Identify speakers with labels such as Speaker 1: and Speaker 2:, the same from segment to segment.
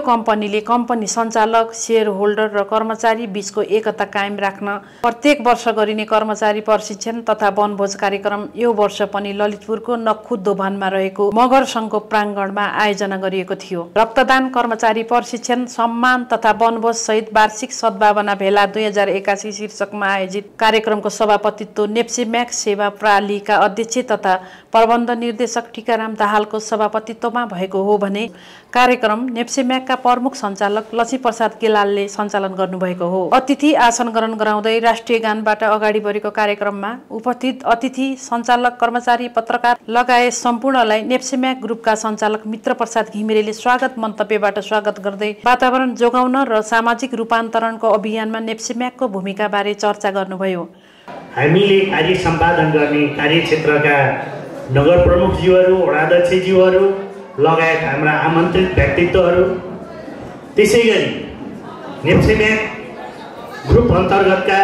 Speaker 1: कम्पनीले कम्पनी सञ्चालक, share holder र कर्मचारी बीचको एकता कायम राख्न प्रत्येक वर्ष गरिने कर्मचारी प्रशिक्षण तथा वनभोज कार्यक्रम यो वर्ष पनि ललितपुरको नक्खु दोभानमा रहेको मगर सङ्घको प्राङ्गणमा आयोजना गरिएको थियो। रक्तदान, कर्मचारी प्रशिक्षण, सम्मान तथा वनभोज सहित वार्षिक सद्भावना भेला 2081 शीर्षकमा आयोजित कार्यक्रमको सभापतित्व नेप्सेम्याक सेवा प्रणालीका अध्यक्ष तथा प्रबन्ध निर्देशक टीकाराम दाहालको सभापतित्वमा भएको हो भने कार्यक्रम नेप्सेम्याकका प्रमुख सञ्चालक लक्ष्मीप्रसाद गेलालले सञ्चालन गर्नुभएको हो। अतिथि आसन ग्रहण गराउँदै राष्ट्रिय गानबाट अगाडि बढेको कार्यक्रममा उपस्थित अतिथि, सञ्चालक, कर्मचारी, पत्रकार लगायत सम्पूर्णलाई नेप्सेम्याक ग्रुपका सञ्चालक मित्र प्रसाद घिमिरेले स्वागत मन्तव्यबाट स्वागत गर्दै वातावरण जोगाउन र सामाजिक रूपान्तरणको अभियानमा नेप्सेम्याकको भूमिकाबारे चर्चा गर्नुभयो।
Speaker 2: हामीले कार्य सम्पादन गर्ने कार्यक्षेत्रका नगर प्रमुखज्यूहरू, वडाध्यक्षज्यूहरू लगायत हाम्रा आमन्त्रित व्यक्तित्वहरू, त्यसै गरी नेप्सेम्याक ग्रुप अन्तर्गतका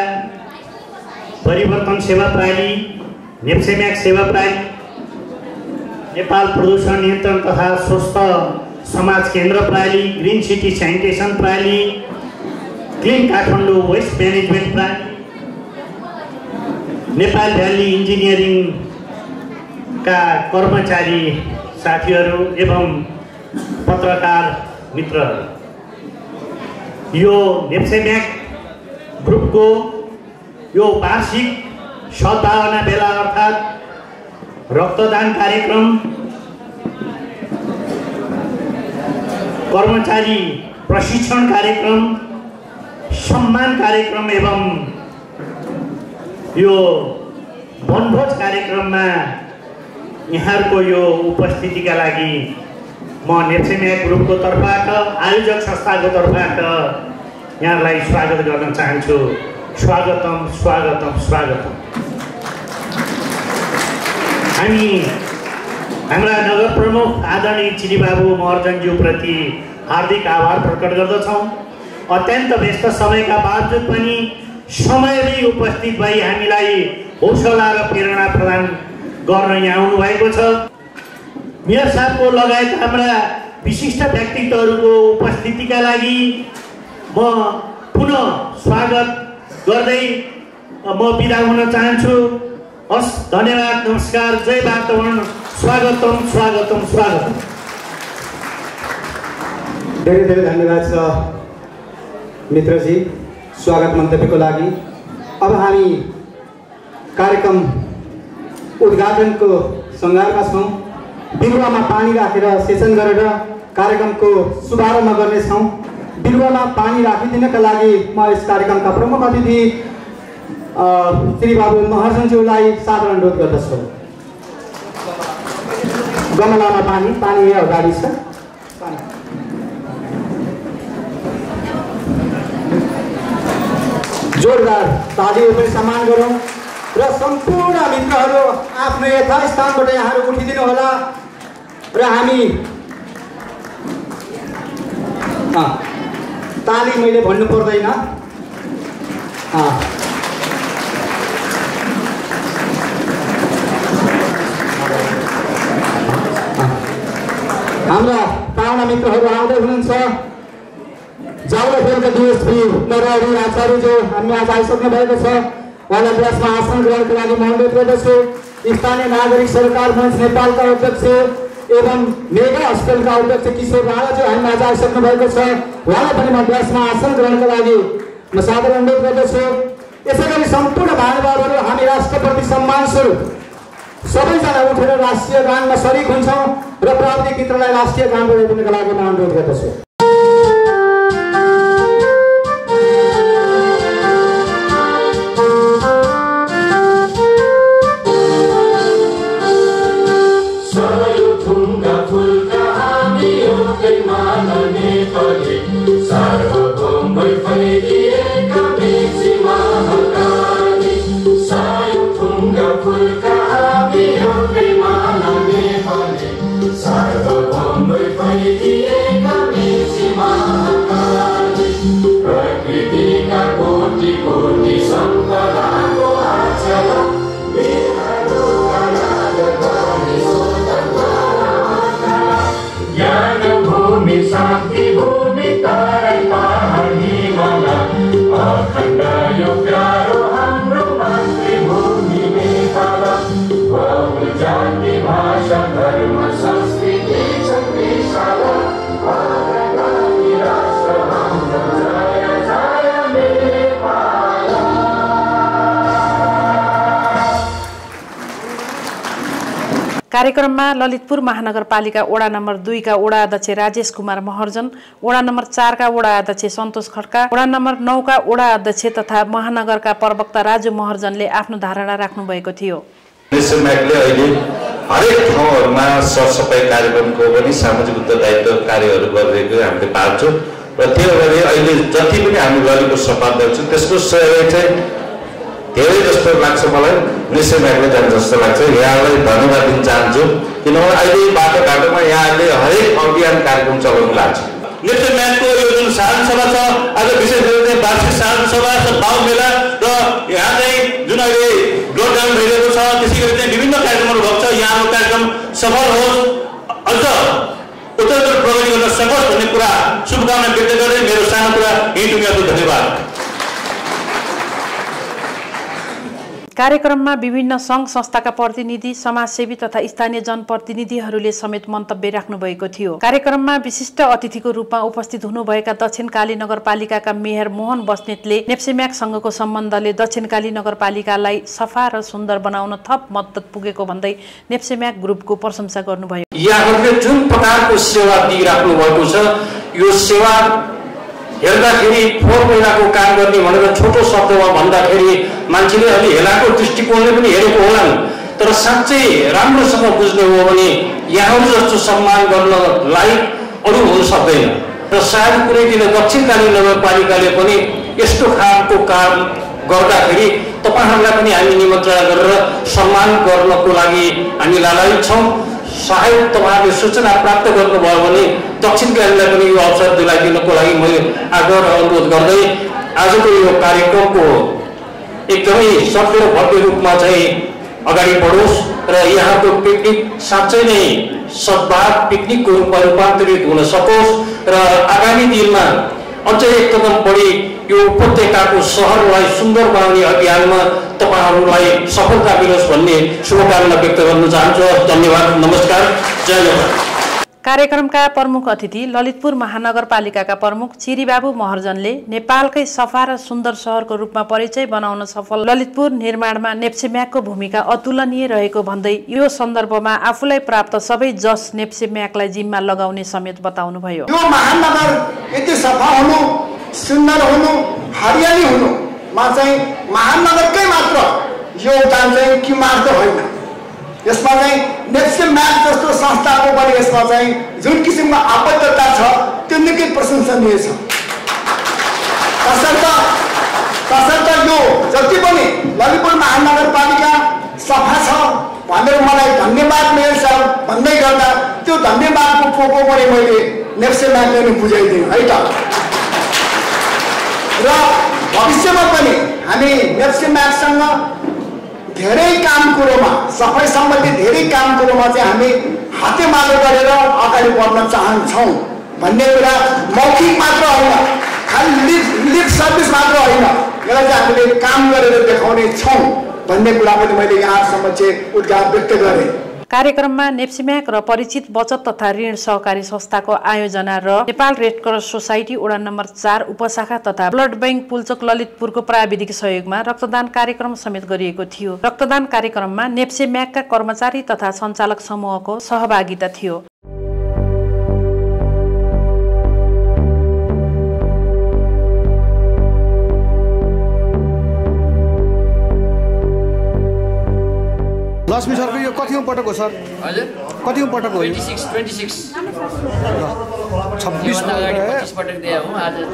Speaker 2: परिवर्तन सेवा प्रणाली, नेप्सेम्याक सेवा प्रणाली, नेपाल प्रदूषण नियन्त्रण तथा स्वस्थ समाज केन्द्र प्रणाली, ग्रिन सिटी स्यानिटेसन प्रणाली, क्लिन काठमाडौँ वेस्ट म्यानेजमेन्ट प्रणाली, नेपाल भ्याली इन्जिनियरिङका कर्मचारी साथीहरू एवं पत्रकार मित्रहरू, यो नेप्सेम्याक ग्रुपको यो वार्षिक सद्भावना भेला अर्थात् रक्तदान कार्यक्रम, कर्मचारी प्रशिक्षण कार्यक्रम, सम्मान कार्यक्रम एवं यो वनभोज कार्यक्रममा यहाँहरूको यो उपस्थितिका लागि म नेप्सेम्याक ग्रुपको तर्फबाट, आयोजक संस्थाको तर्फबाट यहाँलाई स्वागत गर्न चाहन्छु। स्वागतम स्वागतम स्वागतम। हामी हाम्रा नगर प्रमुख आदरणीय चिनीबाबु महर्जनज्यूप्रति हार्दिक आभार प्रकट गर्दछौँ। अत्यन्त व्यस्त समयका बावजुद पनि समयमै उपस्थित भई हामीलाई हौसला र प्रेरणा प्रदान गर्न यहाँ आउनुभएको छ। मेयर साहबको लगायत हाम्रा विशिष्ट व्यक्तित्वहरूको उपस्थितिका लागि म पुनः स्वागत गर्दै म बिदा हुन चाहन्छु। हस्, धन्यवाद, नमस्कार, जय वातावरण, स्वागतम स्वागतम स्वागतम।
Speaker 3: धेरै धेरै धन्यवाद छ मित्रजी स्वागत मन्तव्यको लागि। अब हामी कार्यक्रम उद्घाटनको सङ्घारमा छौँ। बिरुवामा पानी राखेर सेसन गरेर कार्यक्रमको शुभारम्भ गर्नेछौँ। बिरुवामा पानी राखिदिनका लागि म यस कार्यक्रमका प्रमुख अतिथि श्री बाबु महर्जनज्यूलाई सादर अनुरोध गर्दछु। गमलामा पानी यहाँ अगाडि छ। जोरदार तालीहरू पनि सम्मान गरौँ र सम्पूर्ण मित्रहरू आफ्नो यथास्थानबाट यहाँहरू उठिदिनु होला र हामी ताली मैले भन्नु पर्दैन। हाम्रा पाहुना मित्रहरू आउँदै हुनुहुन्छ। जाउला खेलका डिएसपी नरहरी आचार्यज्यू हामी आज आइसक्नु भएको छ। उहाँलाई प्रेसमा आसन ग्रहणको लागि म अनुरोध गर्दछु। स्थानीय नागरिक सरकार मञ्च नेपालका अध्यक्ष एवं मेगा हस्पिटलका अध्यक्ष किशोर राणाज्यू हामी आज आइसक्नु भएको छ। उहाँलाई पनि म प्रेसमा आसन ग्रहणको लागि म सादर अनुरोध गर्दछु। यसै गरी सम्पूर्ण महानुभावहरू हामी राष्ट्रप्रति सम्मान स्वरूप सबैजना उठेर राष्ट्रिय गानमा सरिक हुन्छौँ र प्राविधिक मित्रलाई राष्ट्रिय गान बजाइदिनको लागि म अनुरोध गर्दछु।
Speaker 4: Sarva Bombay Panitia Kami शान्ति भूमि तराई पहाड हिमाल अखण्ड यो प्यारो हाम्रो मातृभूमि नेपाल बहु जाति भाषा धर्म संस्कृति छ विशाल राष्ट्र हाम्रो जय जय नेपाल।
Speaker 1: कार्यक्रममा ललितपुर महानगरपालिका वडा नम्बर 2 का वडा अध्यक्ष राजेश कुमार महर्जन, वडा नम्बर 4 का वडा अध्यक्ष सन्तोष खड्का, वडा नम्बर 9 का वडा अध्यक्ष तथा महानगरका प्रवक्ता राजु महर्जनले आफ्नो धारणा राख्नु भएको थियो।
Speaker 5: निसम्याकले अहिले हरेक ठाउँहरूमा सरसफाई कार्यक्रमको पनि सामाजिक उत्तरदायित्व कार्यहरू गरिरहेको हामीले पाउँछौँ र त्यो गरी अहिले जति पनि हामी ललितपुर सफा गर्छौँ त्यसको श्रेय चाहिँ धेरै जस्तो लाग्छ मलाई निसम्याकले जान्छ जस्तो लाग्छ। यहाँलाई धन्यवाद दिन चाहन्छु किनभने अहिले बाटोघाटोमा यहाँले हरेक अभियान कार्यक्रम चलाउनु लाग्छ।
Speaker 6: निसम्याकको यो जुन साधारण सभा छ आज विशेष गरी चाहिँ वार्षिक साधारण सभा सद्भाव मेला र यहाँ चाहिँ जुन अहिले लकडाउन भइरहेको छ त्यसै गरी चाहिँ विभिन्न कार्यक्रमहरू भएको छ। यहाँको कार्यक्रम सफल होस्, अझ उत्तरोत्तर प्रगति गर्न सकोस् भन्ने कुरा शुभकामना व्यक्त गर्दै मेरो सानो कुरा यहीँ टुङ्ग्याउँछु। धन्यवाद।
Speaker 1: कार्यक्रममा विभिन्न सङ्घ संस्थाका प्रतिनिधि, समाजसेवी तथा स्थानीय जनप्रतिनिधिहरूले समेत मन्तव्य राख्नु भएको थियो। कार्यक्रममा विशिष्ट अतिथिको रूपमा उपस्थित हुनुभएका दक्षिणकाली नगरपालिकाका मेयर मोहन बस्नेतले नेप्सेम्याक सँगको सम्बन्धले दक्षिणकाली नगरपालिकालाई सफा र सुन्दर बनाउन थप मद्दत पुगेको भन्दै नेप्सेम्याक ग्रुपको प्रशंसा गर्नुभयो।
Speaker 7: यहाँहरूले जुन प्रकारको सेवा दिइराख्नु भएको छ यो सेवा हेर्दाखेरि फोहोर मैलाको काम गर्ने भनेर छोटो शब्दमा भन्दाखेरि मान्छेले अलि हेलाको दृष्टिकोणले पनि हेरेको होला, तर साँच्चै राम्रोसँग बुझ्ने हो भने यहाँहरू जस्तो सम्मान गर्न लायक अरू हुन सक्दैन र सायद कुनै दिन दक्षिणकाली नगरपालिकाले पनि यस्तो खालको काम गर्दाखेरि तपाईँहरूलाई पनि हामी निमन्त्रणा गरेर सम्मान गर्नको लागि हामी लालायित छौँ। सायद तपाईँहरूले सूचना प्राप्त गर्नुभयो भने दक्षिणकालीलाई पनि यो अवसर दिलाइदिनको लागि मैले आग्रह र अनुरोध गर्दै आजको यो कार्यक्रमको एकदमै सफल भव्य रूपमा चाहिँ अगाडि बढोस् र यहाँको पिकनिक साँच्चै नै सद्भाव पिकनिकको रूपमा रूपान्तरित हुन सकोस् र आगामी दिनमा अझै एक कदम बढी यो उपत्यकाको सहरलाई सुन्दर बनाउने अभियानमा तपाईहरुलाई सफलता मिलोस् भन्ने शुभकामना व्यक्त गर्न चाहन्छु। धन्यवाद, नमस्कार, जय नेपाल।
Speaker 1: कार्यक्रमका प्रमुख अतिथि ललितपुर महानगरपालिकाका प्रमुख चिरीबाबु महर्जनले नेपालकै सफा र सुन्दर सहरको रूपमा परिचय बनाउन सफल ललितपुर निर्माणमा नेप्सेम्याकको भूमिका अतुलनीय रहेको भन्दै यो सन्दर्भमा आफूलाई प्राप्त सबै जस नेप्सेम्याकलाई जिम्मा लगाउने समेत बताउनुभयो।
Speaker 8: यो महानगर यति सफा हुनु, सुन्दर हुनु, हरियाली हुनुमा चाहिँ महानगरकै मात्र योगदान चाहिँ किमार्थ होइन, यसमा चाहिँ नेप्सेम्याक जस्तो संस्थाको पनि यसमा चाहिँ जुन किसिमको आबद्धता छ त्यो निकै प्रशंसनीय छ। तसर्थ यो जति पनि ललितपुर महानगरपालिका सफा छ भनेर मलाई धन्यवाद मेयर साहब भन्दै गर्दा त्यो धन्यवादको पोको पनि मैले नेप्सेम्याकले नै बुझाइदिएँ है त। र भविष्यमा पनि हामी नेप्सेम्याकसँग धेरै काम कुरोमा, सफाई सम्बन्धी धेरै काम कुरोमा चाहिँ हामी हातेमालो गरेर अगाडि बढ्न चाहन्छौँ भन्ने कुरा मौखिक मात्र होइन, खालि लिप सर्भिस मात्र होइन, यसलाई चाहिँ हामीले काम गरेर देखाउने छौँ भन्ने कुरा पनि मैले यहाँ समक्ष उद्घाटन व्यक्त गरेँ।
Speaker 1: कार्यक्रममा नेप्सेम्याक र परिचित बचत तथा ऋण सहकारी संस्थाको आयोजना र नेपाल रेड क्रस सोसाइटी वडा नम्बर 4 उपशाखा तथा ब्लड बैंक पुल्चोक ललितपुरको प्राविधिक सहयोगमा रक्तदान कार्यक्रम समेत गरिएको थियो। रक्तदान कार्यक्रममा नेप्सेम्याकका कर्मचारी तथा सञ्चालक समूहको सहभागिता थियो।
Speaker 9: लक्ष्मी सरको यो कतिौं पटक हो सर?
Speaker 10: हजुर,
Speaker 9: कतिौं पटक हो?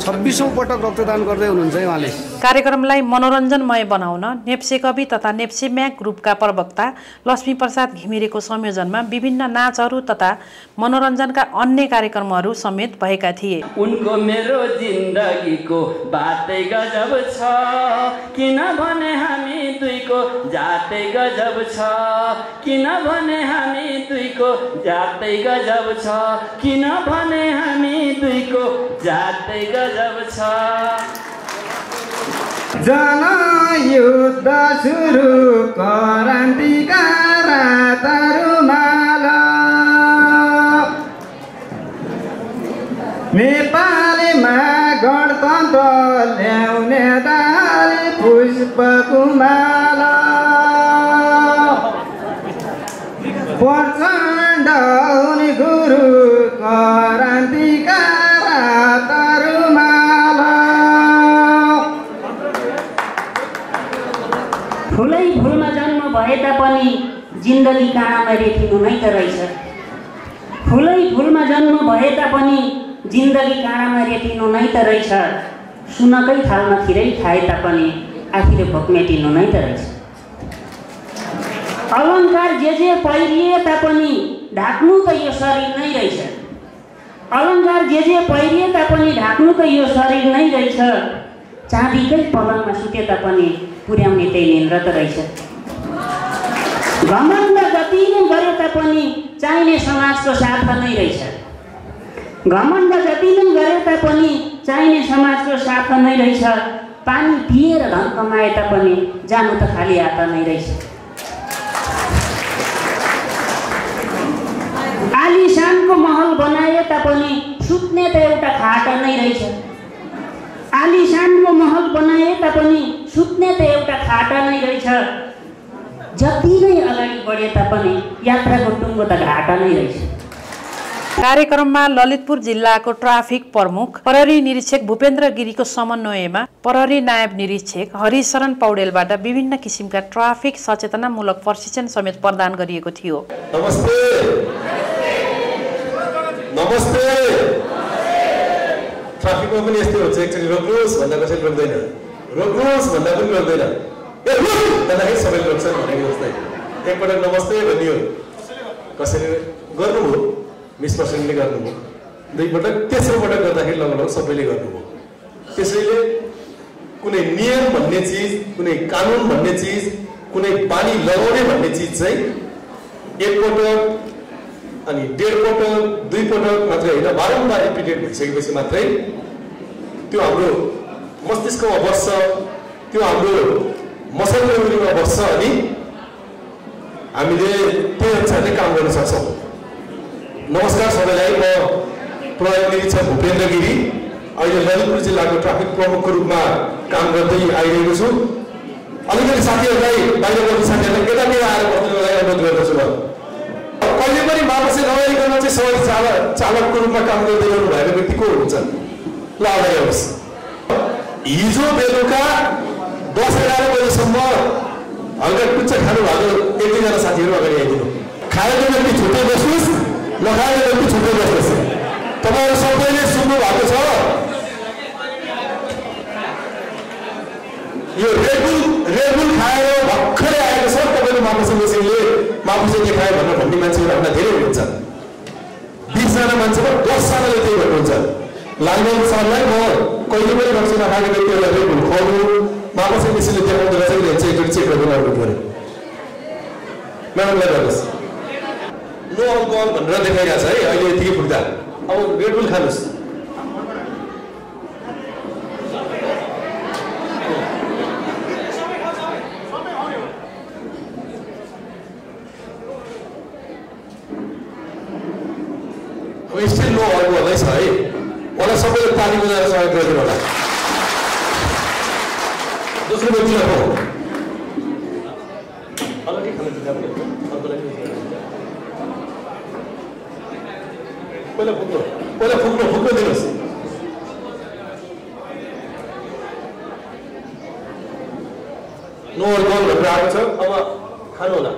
Speaker 9: 26औं पटक रक्तदान गर्दै हुनुहुन्छ उहाँले।
Speaker 1: कार्यक्रमलाई मनोरञ्जनमय बनाउन नेप्से कवि तथा नेप्सेम्याक ग्रुपका प्रवक्ता लक्ष्मी प्रसाद घिमिरेको संयोजनमा विभिन्न नाचहरू तथा मनोरञ्जनका अन्य कार्यक्रमहरू समेत भएका थिए।
Speaker 11: उनको मेरो जिन्दगीको बातै गजब छ, किनभने हामी दुईको जातै गजब छ, किनभने हामी दुईको दुईको जातै गजब छ किनभने हामी दुईको जातै गजब छ
Speaker 3: जनयुद्ध सुरु क्रान्तिका रातरुमाला नेपालीमा गणतन्त्र ल्याउने दारी पुष्पकुमाला प्रचण्ड हुने गुरु क्रान्तिका रातरुमाला
Speaker 10: फुलै फुलमा जन्म भए तापनि जिन्दगी काँडामा रेटिनु नै त रहेछ फुलै फुलमा जन्म भए तापनि जिन्दगी काँडामा रेटिनु नै त रहेछ सुनकै थालमा खिरै खाए तापनि आखिर भोक मेटिनु नै त रहेछ अलङ्कार जे पहिरिए तापनि ढाक्नु त यो शरीर नै रहेछ अलङ्कार जे पहिरिए तापनि ढाक्नु त यो शरीर नै रहेछ चाँदीकै पलङमा सुते तापनि पुर्याउने त्यही निन्द्रा त रहेछ घमण्ड जति नै गरे तापनि चाहिने समाजको साथ नै रहेछ घमण्ड जति नै गरे तापनि चाहिने समाजको साथ नै रहेछ पानी पिएर धन कमाए तापनि जानु त खाली हात नै रहेछ आलिशानको महल बनाए तापनि सुत्ने त एउटा खाट नै रहेछ आलिशानको महल बनाए तापनि सुत्ने त एउटा खाट नै रहेछ जति नै अगाडि बढे तापनि यात्राको टुङ्गो त घाटा नै रहेछ
Speaker 1: कार्यक्रममा ललितपुर जिल्लाको ट्राफिक प्रमुख प्रहरी निरीक्षक भूपेन्द्र गिरीको समन्वयमा प्रहरी नायब निरीक्षक हरिशरण पौडेलबाट विभिन्न किसिमका ट्राफिक सचेतनामूलक प्रशिक्षण समेत प्रदान गरिएको थियो।
Speaker 12: नमस्ते नमस्ते ट्राफिकमा पनि यस्तै हुन्छ एकचोटि रोक्नुहोस् भन्दा कसैले रोक्दैन रोक्नुहोस् भन्दा पनि रोक्दैन ए रुक भन्दाखेरि सबैले रोक्छन् भनेको जस्तै एकपटक नमस्ते भनियो कसैले गर्नुभयो मिसपर्सनले गर्नुभयो दुईपटक तेस्रो पटक गर्दाखेरि लगभग सबैले गर्नुभयो त्यसैले कुनै नियम भन्ने चिज कुनै कानुन भन्ने चिज कुनै बानी लगाउने भन्ने चिज चाहिँ एकपटक अनि डेढ पटक दुई पटक मात्रै होइन बारम्बार रिपिटेड भइसकेपछि मात्रै त्यो हाम्रो मस्तिष्कमा बस्छ त्यो हाम्रो मसल मेमोरीमा बस्छ अनि हामीले त्यही अनुसारले काम गर्न सक्छौँ। नमस्कार सबैलाई म प्रहरी निरीक्षक भूपेन्द्र गिरी अहिले ललितपुर जिल्लाको ट्राफिक प्रमुखको रूपमा काम गर्दै आइरहेको छु। अलिकति साथीहरूलाई बाहिरबाट साथीहरूलाई केटाकेटा आएर बस्नुलाई अनुरोध गर्दछु। कहिले पनि वापसी नगरिकन चाहिँ सवारी चालकको रूपमा काम गर्दै गर्नु भएको व्यक्ति को हुन्छ ल अगाडि आउनुहोस्। हिजो बेलुका 10-11 बजेसम्म हल्का कुच्चा खानु भएको एक दुईजना साथीहरू अगाडि आइदिनु। खाएको व्यक्ति छुट्टै बस्नुहोस् नखाएको व्यक्ति छुट्टै बस्नुहोस्। तपाईँहरू सबैले सुन्नु भएको छ यो रेडबुल खाएर भर्खरै आएको छ तपाईँले मापुसी मेसिनले मापुसी देखायो भनेर भन्ने मान्छेहरू हामीलाई धेरै हुनुहुन्छ। 20 जना मान्छेमा 10 जनाले त्यही भन्नुहुन्छ। लालमान सरलाई म कहिले पनि रक्सी नखाएको व्यक्तिहरूलाई रेडबुल खुवाउनु मापुसी मेसिनले देखाउँदो रहेछ कि एकचोटि चेक गर्नु आउनु पऱ्यो। म्याडमलाई गर्नुहोस् नो अल्कोहल भनेर देखाइरहेको छ है अहिले यतिकै पुग्दा। अब रेडबुल खानुहोस्। अब स्टिल नो अल्कोहल नै छ है मलाई सबैले ताली बजाएर सहयोग गरिदिनु होला। दोस्रो व्यक्तिलाई हो अलग्गै खानु दिँदा पनि पहिला फुक्नु दिनुहोस्। नो अल्कोहल भनेर आएको छ अब खानु होला।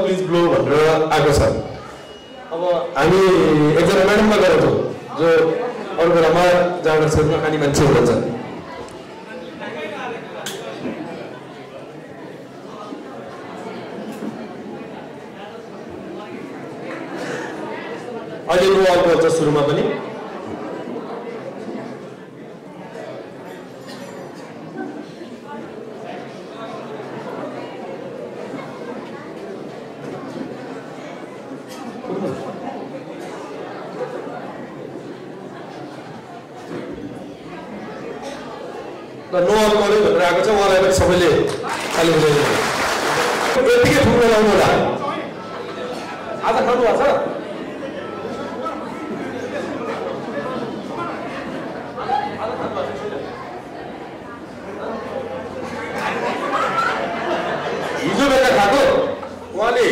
Speaker 12: प्लिज ब्लो भनेर आएको छ। अब हामी एकजना म्याडममा गएको छौँ जो अरू बेलामा जाँडा क्षेत्रमा खाने मान्छे हुनुहुन्छ। अहिले नो अल्कोहल छ सुरुमा पनि नो अल्कोहल भनेर आएको छ उहाँलाई पनि सबैले खाली बुझाइदिनु यतिकै ठुलो लाउनु होला आज खानु भएको छ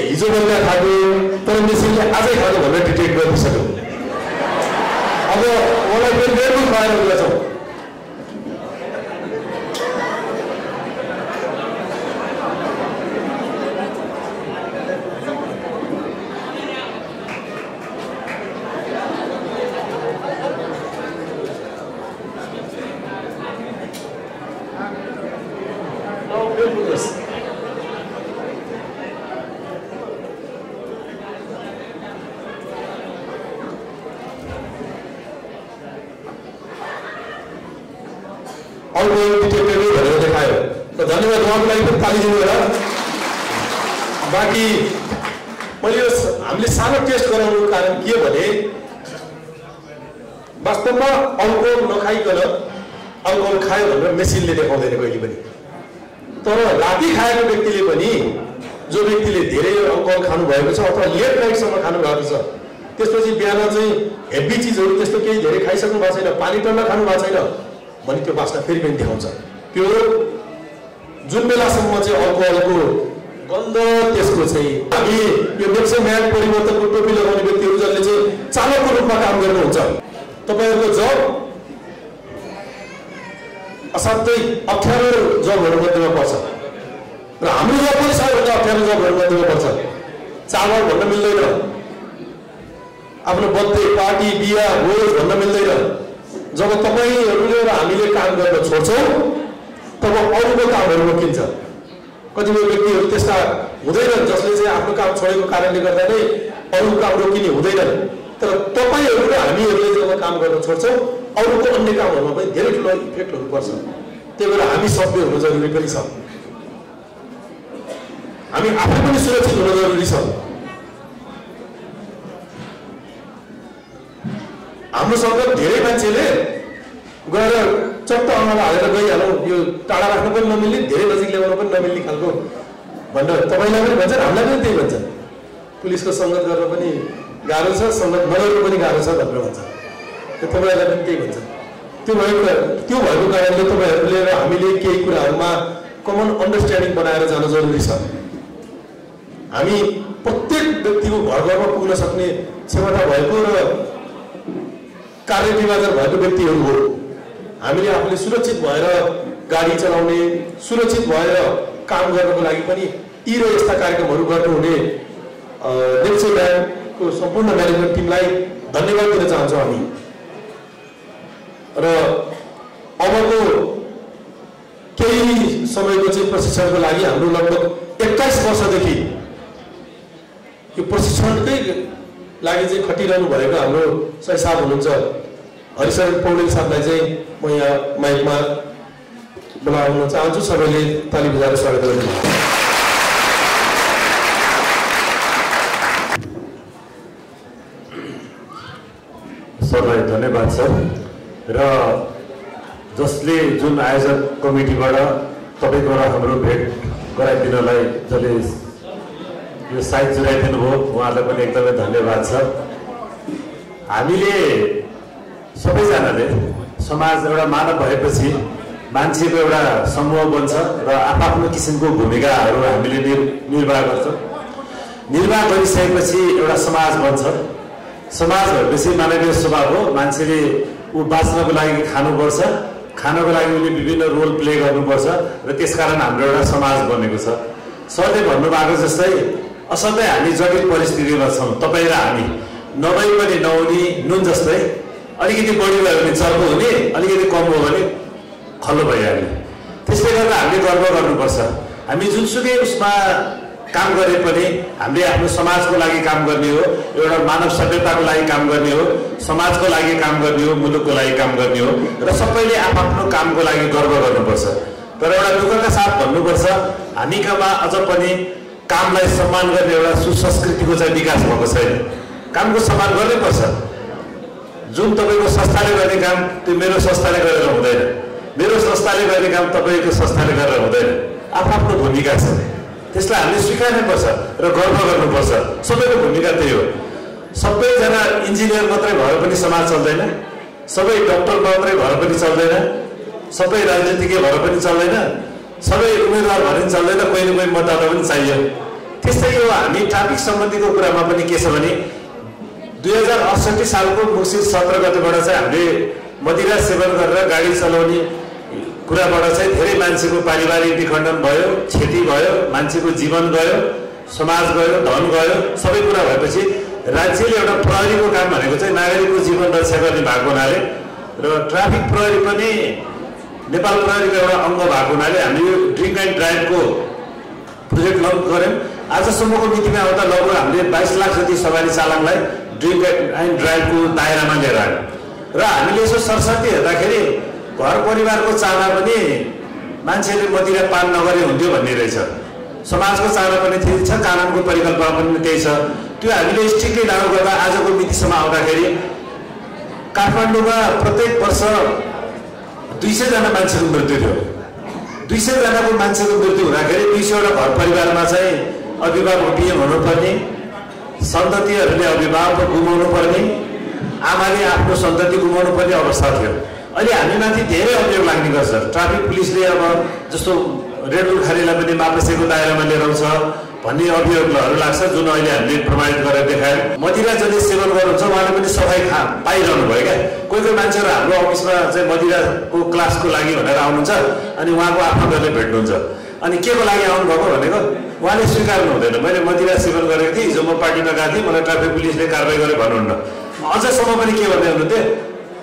Speaker 12: हिजो बेलुका खाएको तर मेसिनले आजै खाएको भनेर डिटेक्ट गरिसक्यो अब उहाँलाई फेरि रेडबुल खुवाएर गएको छौँ बाँकी मैले हामीले सानो टेस्ट गराउनुको कारण के भने वास्तवमा अल्कोहल नखाइकन अल्कोहल खायो भनेर मेसिनले देखाउँदैन कहिले पनि तर राति खाएको व्यक्तिले पनि जो व्यक्तिले धेरै अल्कोहल खानुभएको छ अथवा लेट नाइटसम्म खानुभएको छ त्यसपछि बिहान चाहिँ हेभी चिजहरू त्यस्तो केही धेरै खाइसक्नु भएको छैन पानी टल्ला खानु भएको छैन भने त्यो बास्ना फेरि पनि देखाउँछ त्यो जुन बेलासम्म चाहिँ अल्कोहलको गन्ध त्यसको चाहिँ हामी यो नेक्सोम्यान परिवर्तनको टोपी लगाउने व्यक्तिहरू जसले चाहिँ चालकको रूपमा काम गर्नुहुन्छ तपाईँहरूको जब असाध्यै अप्ठ्यारो जबहरू मध्येमा पर्छ र हाम्रो जब पनि सबैभन्दा अप्ठ्यारो जबहरू मध्येमा पर्छ चाडबाड भन्न मिल्दैन आफ्नो बर्थडे पार्टी बिहा भोज भन्न मिल्दैन जब तपाईँहरूले र हामीले काम गर्न छोड्छौँ तब अरूको कामहरू रोकिन्छ कतिपय व्यक्तिहरू त्यस्ता हुँदैनन् जसले चाहिँ आफ्नो काम छोडेको कारणले गर्दा नै अरूको काम रोकिने हुँदैन तर तपाईँहरू र हामीहरूले जब काम गर्न छोड्छौँ अरूको अन्य कामहरूमा पनि धेरै ठुलो इफेक्टहरू पर्छ त्यही भएर हामी सभ्य हुनु जरुरी पनि छ हामी आफै पनि सुरक्षित हुन जरुरी छ हाम्रोसँग धेरै मान्छेले गएर चट्ट अनुहार हालेर गइहालौँ यो टाढा राख्नु पनि नमिल्ने धेरै नजिक ल्याउनु पनि नमिल्ने खालको भनेर तपाईँलाई पनि भन्छन् हामीलाई पनि त्यही भन्छन् पुलिसको सङ्गत गर्न पनि गाह्रो छ सङ्गत नगर्नु पनि गाह्रो छ भनेर भन्छ तपाईँहरूलाई पनि त्यही भन्छ त्यो भएको कारणले तपाईँहरूले र हामीले केही कुराहरूमा कमन अन्डरस्ट्यान्डिङ बनाएर जान जरुरी छ हामी प्रत्येक व्यक्तिको घर घरमा पुग्न सक्ने क्षमता भएको र कार्यविभाजन भएको व्यक्तिहरू हो हामीले आफूले सुरक्षित भएर गाडी चलाउने सुरक्षित भएर काम गर्नको लागि पनि यी र यस्ता कार्यक्रमहरू गर्नुहुने नेक्सोम्यानको सम्पूर्ण म्यानेजमेन्ट टिमलाई धन्यवाद दिन चाहन्छौँ हामी र अबको केही समयको चाहिँ प्रशिक्षणको लागि हाम्रो लगभग 21 वर्षदेखि यो प्रशिक्षणकै लागि चाहिँ खटिरहनु भएको हाम्रो सही साहब हुनुहुन्छ हरिशरण पौडेल साहबलाई चाहिँ म यहाँ माइकमा बोलाउन चाहन्छु सबैले ताली बजाएर स्वागत गर्नु
Speaker 13: सरलाई धन्यवाद सर र जसले जुन आयोजक कमिटीबाट तपाईँको र हाम्रो भेट गराइदिनलाई जसले यो साइड जुराइदिनु भयो उहाँलाई पनि एकदमै धन्यवाद छ हामीले सबैजनाले समाज एउटा मानव भएपछि मान्छेको एउटा समूह बन्छ र आफ्नो किसिमको भूमिकाहरू हामीले निर्वाह गर्छौँ निर्वाह गरिसकेपछि एउटा समाज बन्छ समाज भएपछि मानवीय स्वभाव हो मान्छेले ऊ बाँच्नको लागि खानुपर्छ खानको लागि उसले विभिन्न रोल प्ले गर्नुपर्छ र त्यसकारण हाम्रो एउटा समाज बनेको छ सरले भन्नुभएको जस्तै असाध्यै हामी जटिल परिस्थितिमा छौँ तपाईँ र हामी नभई पनि नहुने नुन जस्तै अलिकति बढी भयो भने चर्को हुने अलिकति कम भयो भने खल्लो भइहाल्ने त्यसले त्यसले गर्दा हामीले गर्व गर्नुपर्छ। हामी जुनसुकै उसमा काम गरे पनि हामीले आफ्नो समाजको लागि काम गर्ने हो, एउटा मानव सभ्यताको लागि काम गर्ने हो, समाजको लागि काम गर्ने हो, मुलुकको लागि काम गर्ने हो र सबैले आफ्नो कामको लागि गर्व गर्नुपर्छ। तर एउटा दुःखका साथ भन्नुपर्छ, हामीकामा अझ पनि कामलाई सम्मान गर्ने एउटा सुसंस्कृतिको चाहिँ विकास भएको छैन। कामको सम्मान गर्नुपर्छ। जुन तपाईँको संस्थाले गर्ने काम त्यो मेरो संस्थाले गरेर हुँदैन, मेरो संस्थाले गर्ने काम तपाईँको संस्थाले गरेर हुँदैन। आफ्नो भूमिका छ, त्यसलाई हामीले स्वीकार्नुपर्छ र गर्व गर्नुपर्छ। सबैको भूमिका त्यही हो। सबैजना इन्जिनियर मात्रै भएर पनि समाज चल्दैन, सबै डक्टर मात्रै भएर पनि चल्दैन, सबै राजनीतिज्ञ भएर पनि चल्दैन, सबै उम्मेदवार भएर पनि चल्दैन, कोही न कोही मतदाता पनि चाहियो। त्यस्तै यो हामी ट्राफिक सम्बन्धीको कुरामा पनि के छ भने 2068 सालको मुसिर 17 गतेबाट चाहिँ हामीले मदिरा सेवन गरेर गाडी चलाउने कुराबाट चाहिँ धेरै मान्छेको पारिवारिक विखण्डन भयो, क्षति भयो, मान्छेको जीवन गयो, समाज गयो, धन गयो, सबै कुरा भएपछि राज्यले एउटा प्रहरीको काम भनेको चाहिँ नागरिकको जीवन रक्षा गर्ने भएको हुनाले र ट्राफिक प्रहरी पनि नेपाल प्रहरीको एउटा अङ्ग भएको हुनाले हामीले यो ड्रिङ्क एन्ड ड्राइभको प्रोजेक्ट लन्च गऱ्यौँ। आजसम्मको मितिमा आउँदा लगभग हामीले 22 लाख जति सवारी चालकलाई ड्रिङ्क एन्ड ड्राइभको दायरामा लिएर आयौँ र हामीले यसो सरसर्ती हेर्दाखेरि घर परिवारको चाहना पनि मान्छेले मदिरा पान नगरे हुन्थ्यो भन्ने रहेछ, समाजको चाहना पनि त्यही छ, कानुनको परिकल्पना पनि त्यही छ। त्यो हामीले स्ट्रिक्टली लागू गर्दा आजको मितिसम्म आउँदाखेरि काठमाडौँमा प्रत्येक वर्ष 200 जना मान्छेको मृत्यु थियो। 200 जनाको मान्छेको मृत्यु हुँदाखेरि 200 वटा घर परिवारमा चाहिँ अभिभावक पिएम हुनुपर्ने, सन्ततिहरूले अभिभावक गुमाउनु पर्ने, आमाले आफ्नो सन्तति गुमाउनु पर्ने अवस्था थियो। अहिले हामीमाथि धेरै अभियोग लाग्ने गर्छ। ट्राफिक पुलिसले अब जस्तो रेड बुल खानेलाई पनि मापसेको दायरामा लिएर आउँछ भन्ने अभियोगहरू लाग्छ, जुन अहिले हामीले प्रमाणित गरेर देखायौँ। मदिरा जसले सेवन गर्नुहुन्छ उहाँले पनि सफाइ पाइरहनु भयो क्या। कोही कोही मान्छेहरू हाम्रो अफिसमा चाहिँ मदिराको क्लासको लागि भनेर आउनुहुन्छ अनि उहाँको आफन्तहरूले भेट्नुहुन्छ। अनि के को लागि आउनुभएको भनेको उहाँले स्वीकार्नु हुँदैन। मैले मदिरा सेवन गरेको थिएँ, हिजो म पार्टीमा गएको थिएँ, मलाई ट्राफिक पुलिसले कारवाही गरे भन्नुहुन्न। अझसम्म पनि के भन्दै हुनुहुन्थ्यो,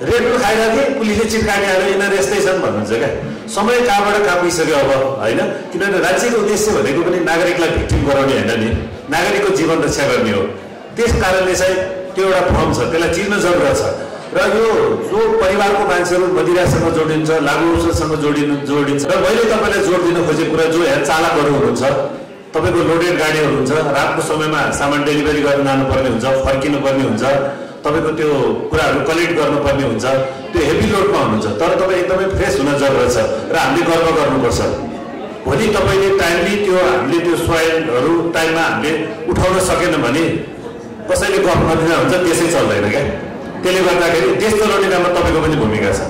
Speaker 13: रेड बुल खाइरहेको थिएँ, पुलिसले चिटकाने आएर यिनीहरू यस्तै छन् भन्नुहुन्छ क्या। समय कहाँबाट कहाँ पुगिसक्यो अब होइन। किनभने राज्यको उद्देश्य भनेको पनि नागरिकलाई भिक्टिम गराउने होइन नि, नागरिकको जीवन रक्षा गर्ने हो। त्यस कारणले चाहिँ त्यो एउटा फर्म छ, त्यसलाई चिर्न जरुरत छ। र यो जो परिवारको मान्छेहरू मदिरासँग जोडिन्छ, लागु औषधसँग जोडिन्छ र मैले तपाईँलाई जोड दिन खोजेको कुरा जो यहाँ चालकहरू हुनुहुन्छ, तपाईँको लोडेड गाडीहरू हुन्छ, रातको समयमा सामान डेलिभरी गर्न जानुपर्ने हुन्छ, फर्किनु पर्ने हुन्छ, तपाईँको त्यो कुराहरू कलेक्ट गर्नुपर्ने हुन्छ, त्यो हेभी लोडमा हुनुहुन्छ। तर तपाईँ एकदमै फ्रेस हुन जरुरत छ र हामीले गर्व गर्नुपर्छ। भोलि तपाईँले टाइमली त्यो हामीले त्यो सोइलहरू टाइममा हामीले उठाउन सकेन भने कसैले गफ नदिँदा हुन्छ, त्यसै चल्दैन क्या। त्यसले गर्दाखेरि देश चलाउने काममा तपाईँको पनि भूमिका छ।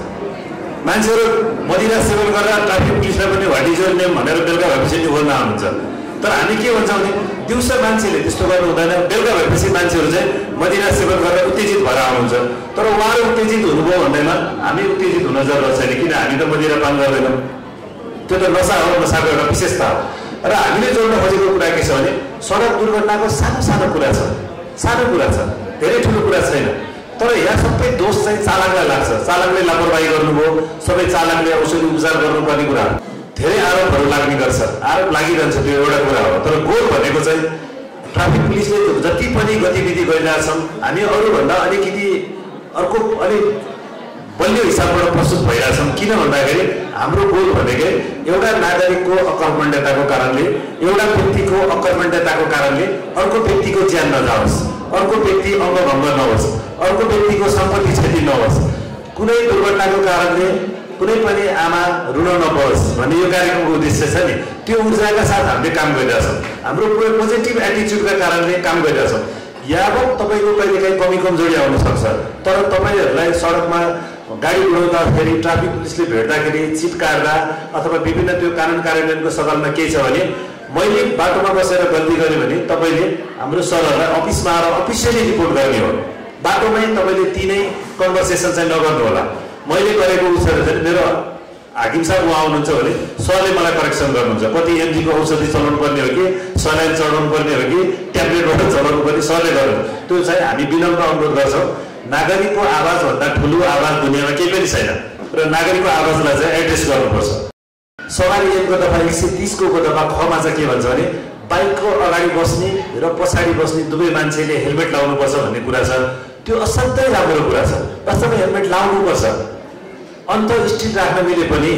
Speaker 13: मान्छेहरू मदिरा सेवन गरेर ट्राफिक पुलिसलाई पनि व्हाट इज योर नेम भनेर बेलुका भएपछि बोल्न आउनुहुन्छ। तर हामी के भन्छौँ भने दिउँसो मान्छेले त्यस्तो गर्नु हुँदैन, बेलुका भएपछि मान्छेहरू चाहिँ मदिरा सेवन गरेर उत्तेजित भएर आउनुहुन्छ। तर उहाँहरू उत्तेजित हुनुभयो भन्दैमा हामी उत्तेजित हुन जरुरत छैन, किन हामी त मदिरा पान गर्दैनौँ। त्यो त नसा हो, नसाको एउटा विशेषता हो। र हामीले जोड्न खोजेको कुरा के छ भने सडक दुर्घटनाको सानो सानो कुरा छ, सानो कुरा छ, धेरै ठुलो कुरा छैन। तर यहाँ सबै दोष चाहिँ चालकलाई लाग्छ। चालकले लापरवाही गर्नुभयो, सबै चालकले औषधि उपचार गर्नुपर्ने कुरा, धेरै आरोपहरू लाग्ने गर्छ, आरोप लागिरहन्छ, त्यो एउटा कुरा हो। तर गोल भनेको चाहिँ ट्राफिक पुलिसले जति पनि गतिविधि गरिरहेछौँ हामी अरूभन्दा अलिकति अर्को अलिक बलियो हिसाबबाट प्रस्तुत भइरहेछौँ। किन भन्दाखेरि हाम्रो गोल भनेकै एउटा नागरिकको अकर्मण्यताको कारणले, एउटा व्यक्तिको अकर्मण्यताको कारणले अर्को व्यक्तिको ज्यान नजाओस्, अर्को व्यक्ति अङ्गभङ्ग नहोस्, अर्को व्यक्तिको सम्पत्ति क्षति नहोस्, कुनै दुर्घटनाको कारणले कुनै पनि आमा रुन नपरोस् भन्ने यो कार्यक्रमको उद्देश्य छ नि। त्यो ऊर्जाका साथ हामीले काम गरिरहेछौँ, हाम्रो पोजिटिभ एटिच्युडका कारणले काम गरिरहेछौँ। यावत तपाईँको कहिलेकाहीँ कमी कमजोरी आउन सक्छ, तर तपाईँहरूलाई सडकमा गाडी उडाउँदाखेरि ट्राफिक पुलिसले भेट्दाखेरि चिटकार्दा अथवा विभिन्न त्यो कानुन कार्यान्वयनको सवालमा केही छ भने मैले बाटोमा बसेर गल्ती गरेँ भने तपाईँले हाम्रो सरहरूलाई अफिसमा आएर अफिसियली रिपोर्ट गर्ने हो। बाटोमै तपाईँले तिनै कन्भर्सेसन चाहिँ नगर्नु होला। मैले गरेको उसहरू चाहिँ मेरो हाकिम साहब उहाँ आउनुहुन्छ भने सरले मलाई करेक्सन गर्नुहुन्छ, कति एमजीको औषधि चलाउनु पर्ने हो कि सलाइन चढाउनु पर्ने हो कि ट्याब्लेटबाट चलाउनु पर्ने सरले गर्नु। त्यो चाहिँ हामी विनम्र अनुरोध गर्छौँ। नागरिकको आवाजभन्दा ठुलो आवाज दुनियाँमा केही पनि छैन र नागरिकको आवाजलाई चाहिँ एड्रेस गर्नुपर्छ। सवारी ऐनको दफा 130 को दफा खमा चाहिँ के भन्छ भने बाइकको अगाडि बस्ने र पछाडि बस्ने दुवै मान्छेले हेलमेट लाउनुपर्छ भन्ने कुरा छ। त्यो असाध्यै राम्रो कुरा छ। वास्तवमा हेलमेट लाउनुपर्छ। अन्त स्टिल राख्न मिले पनि,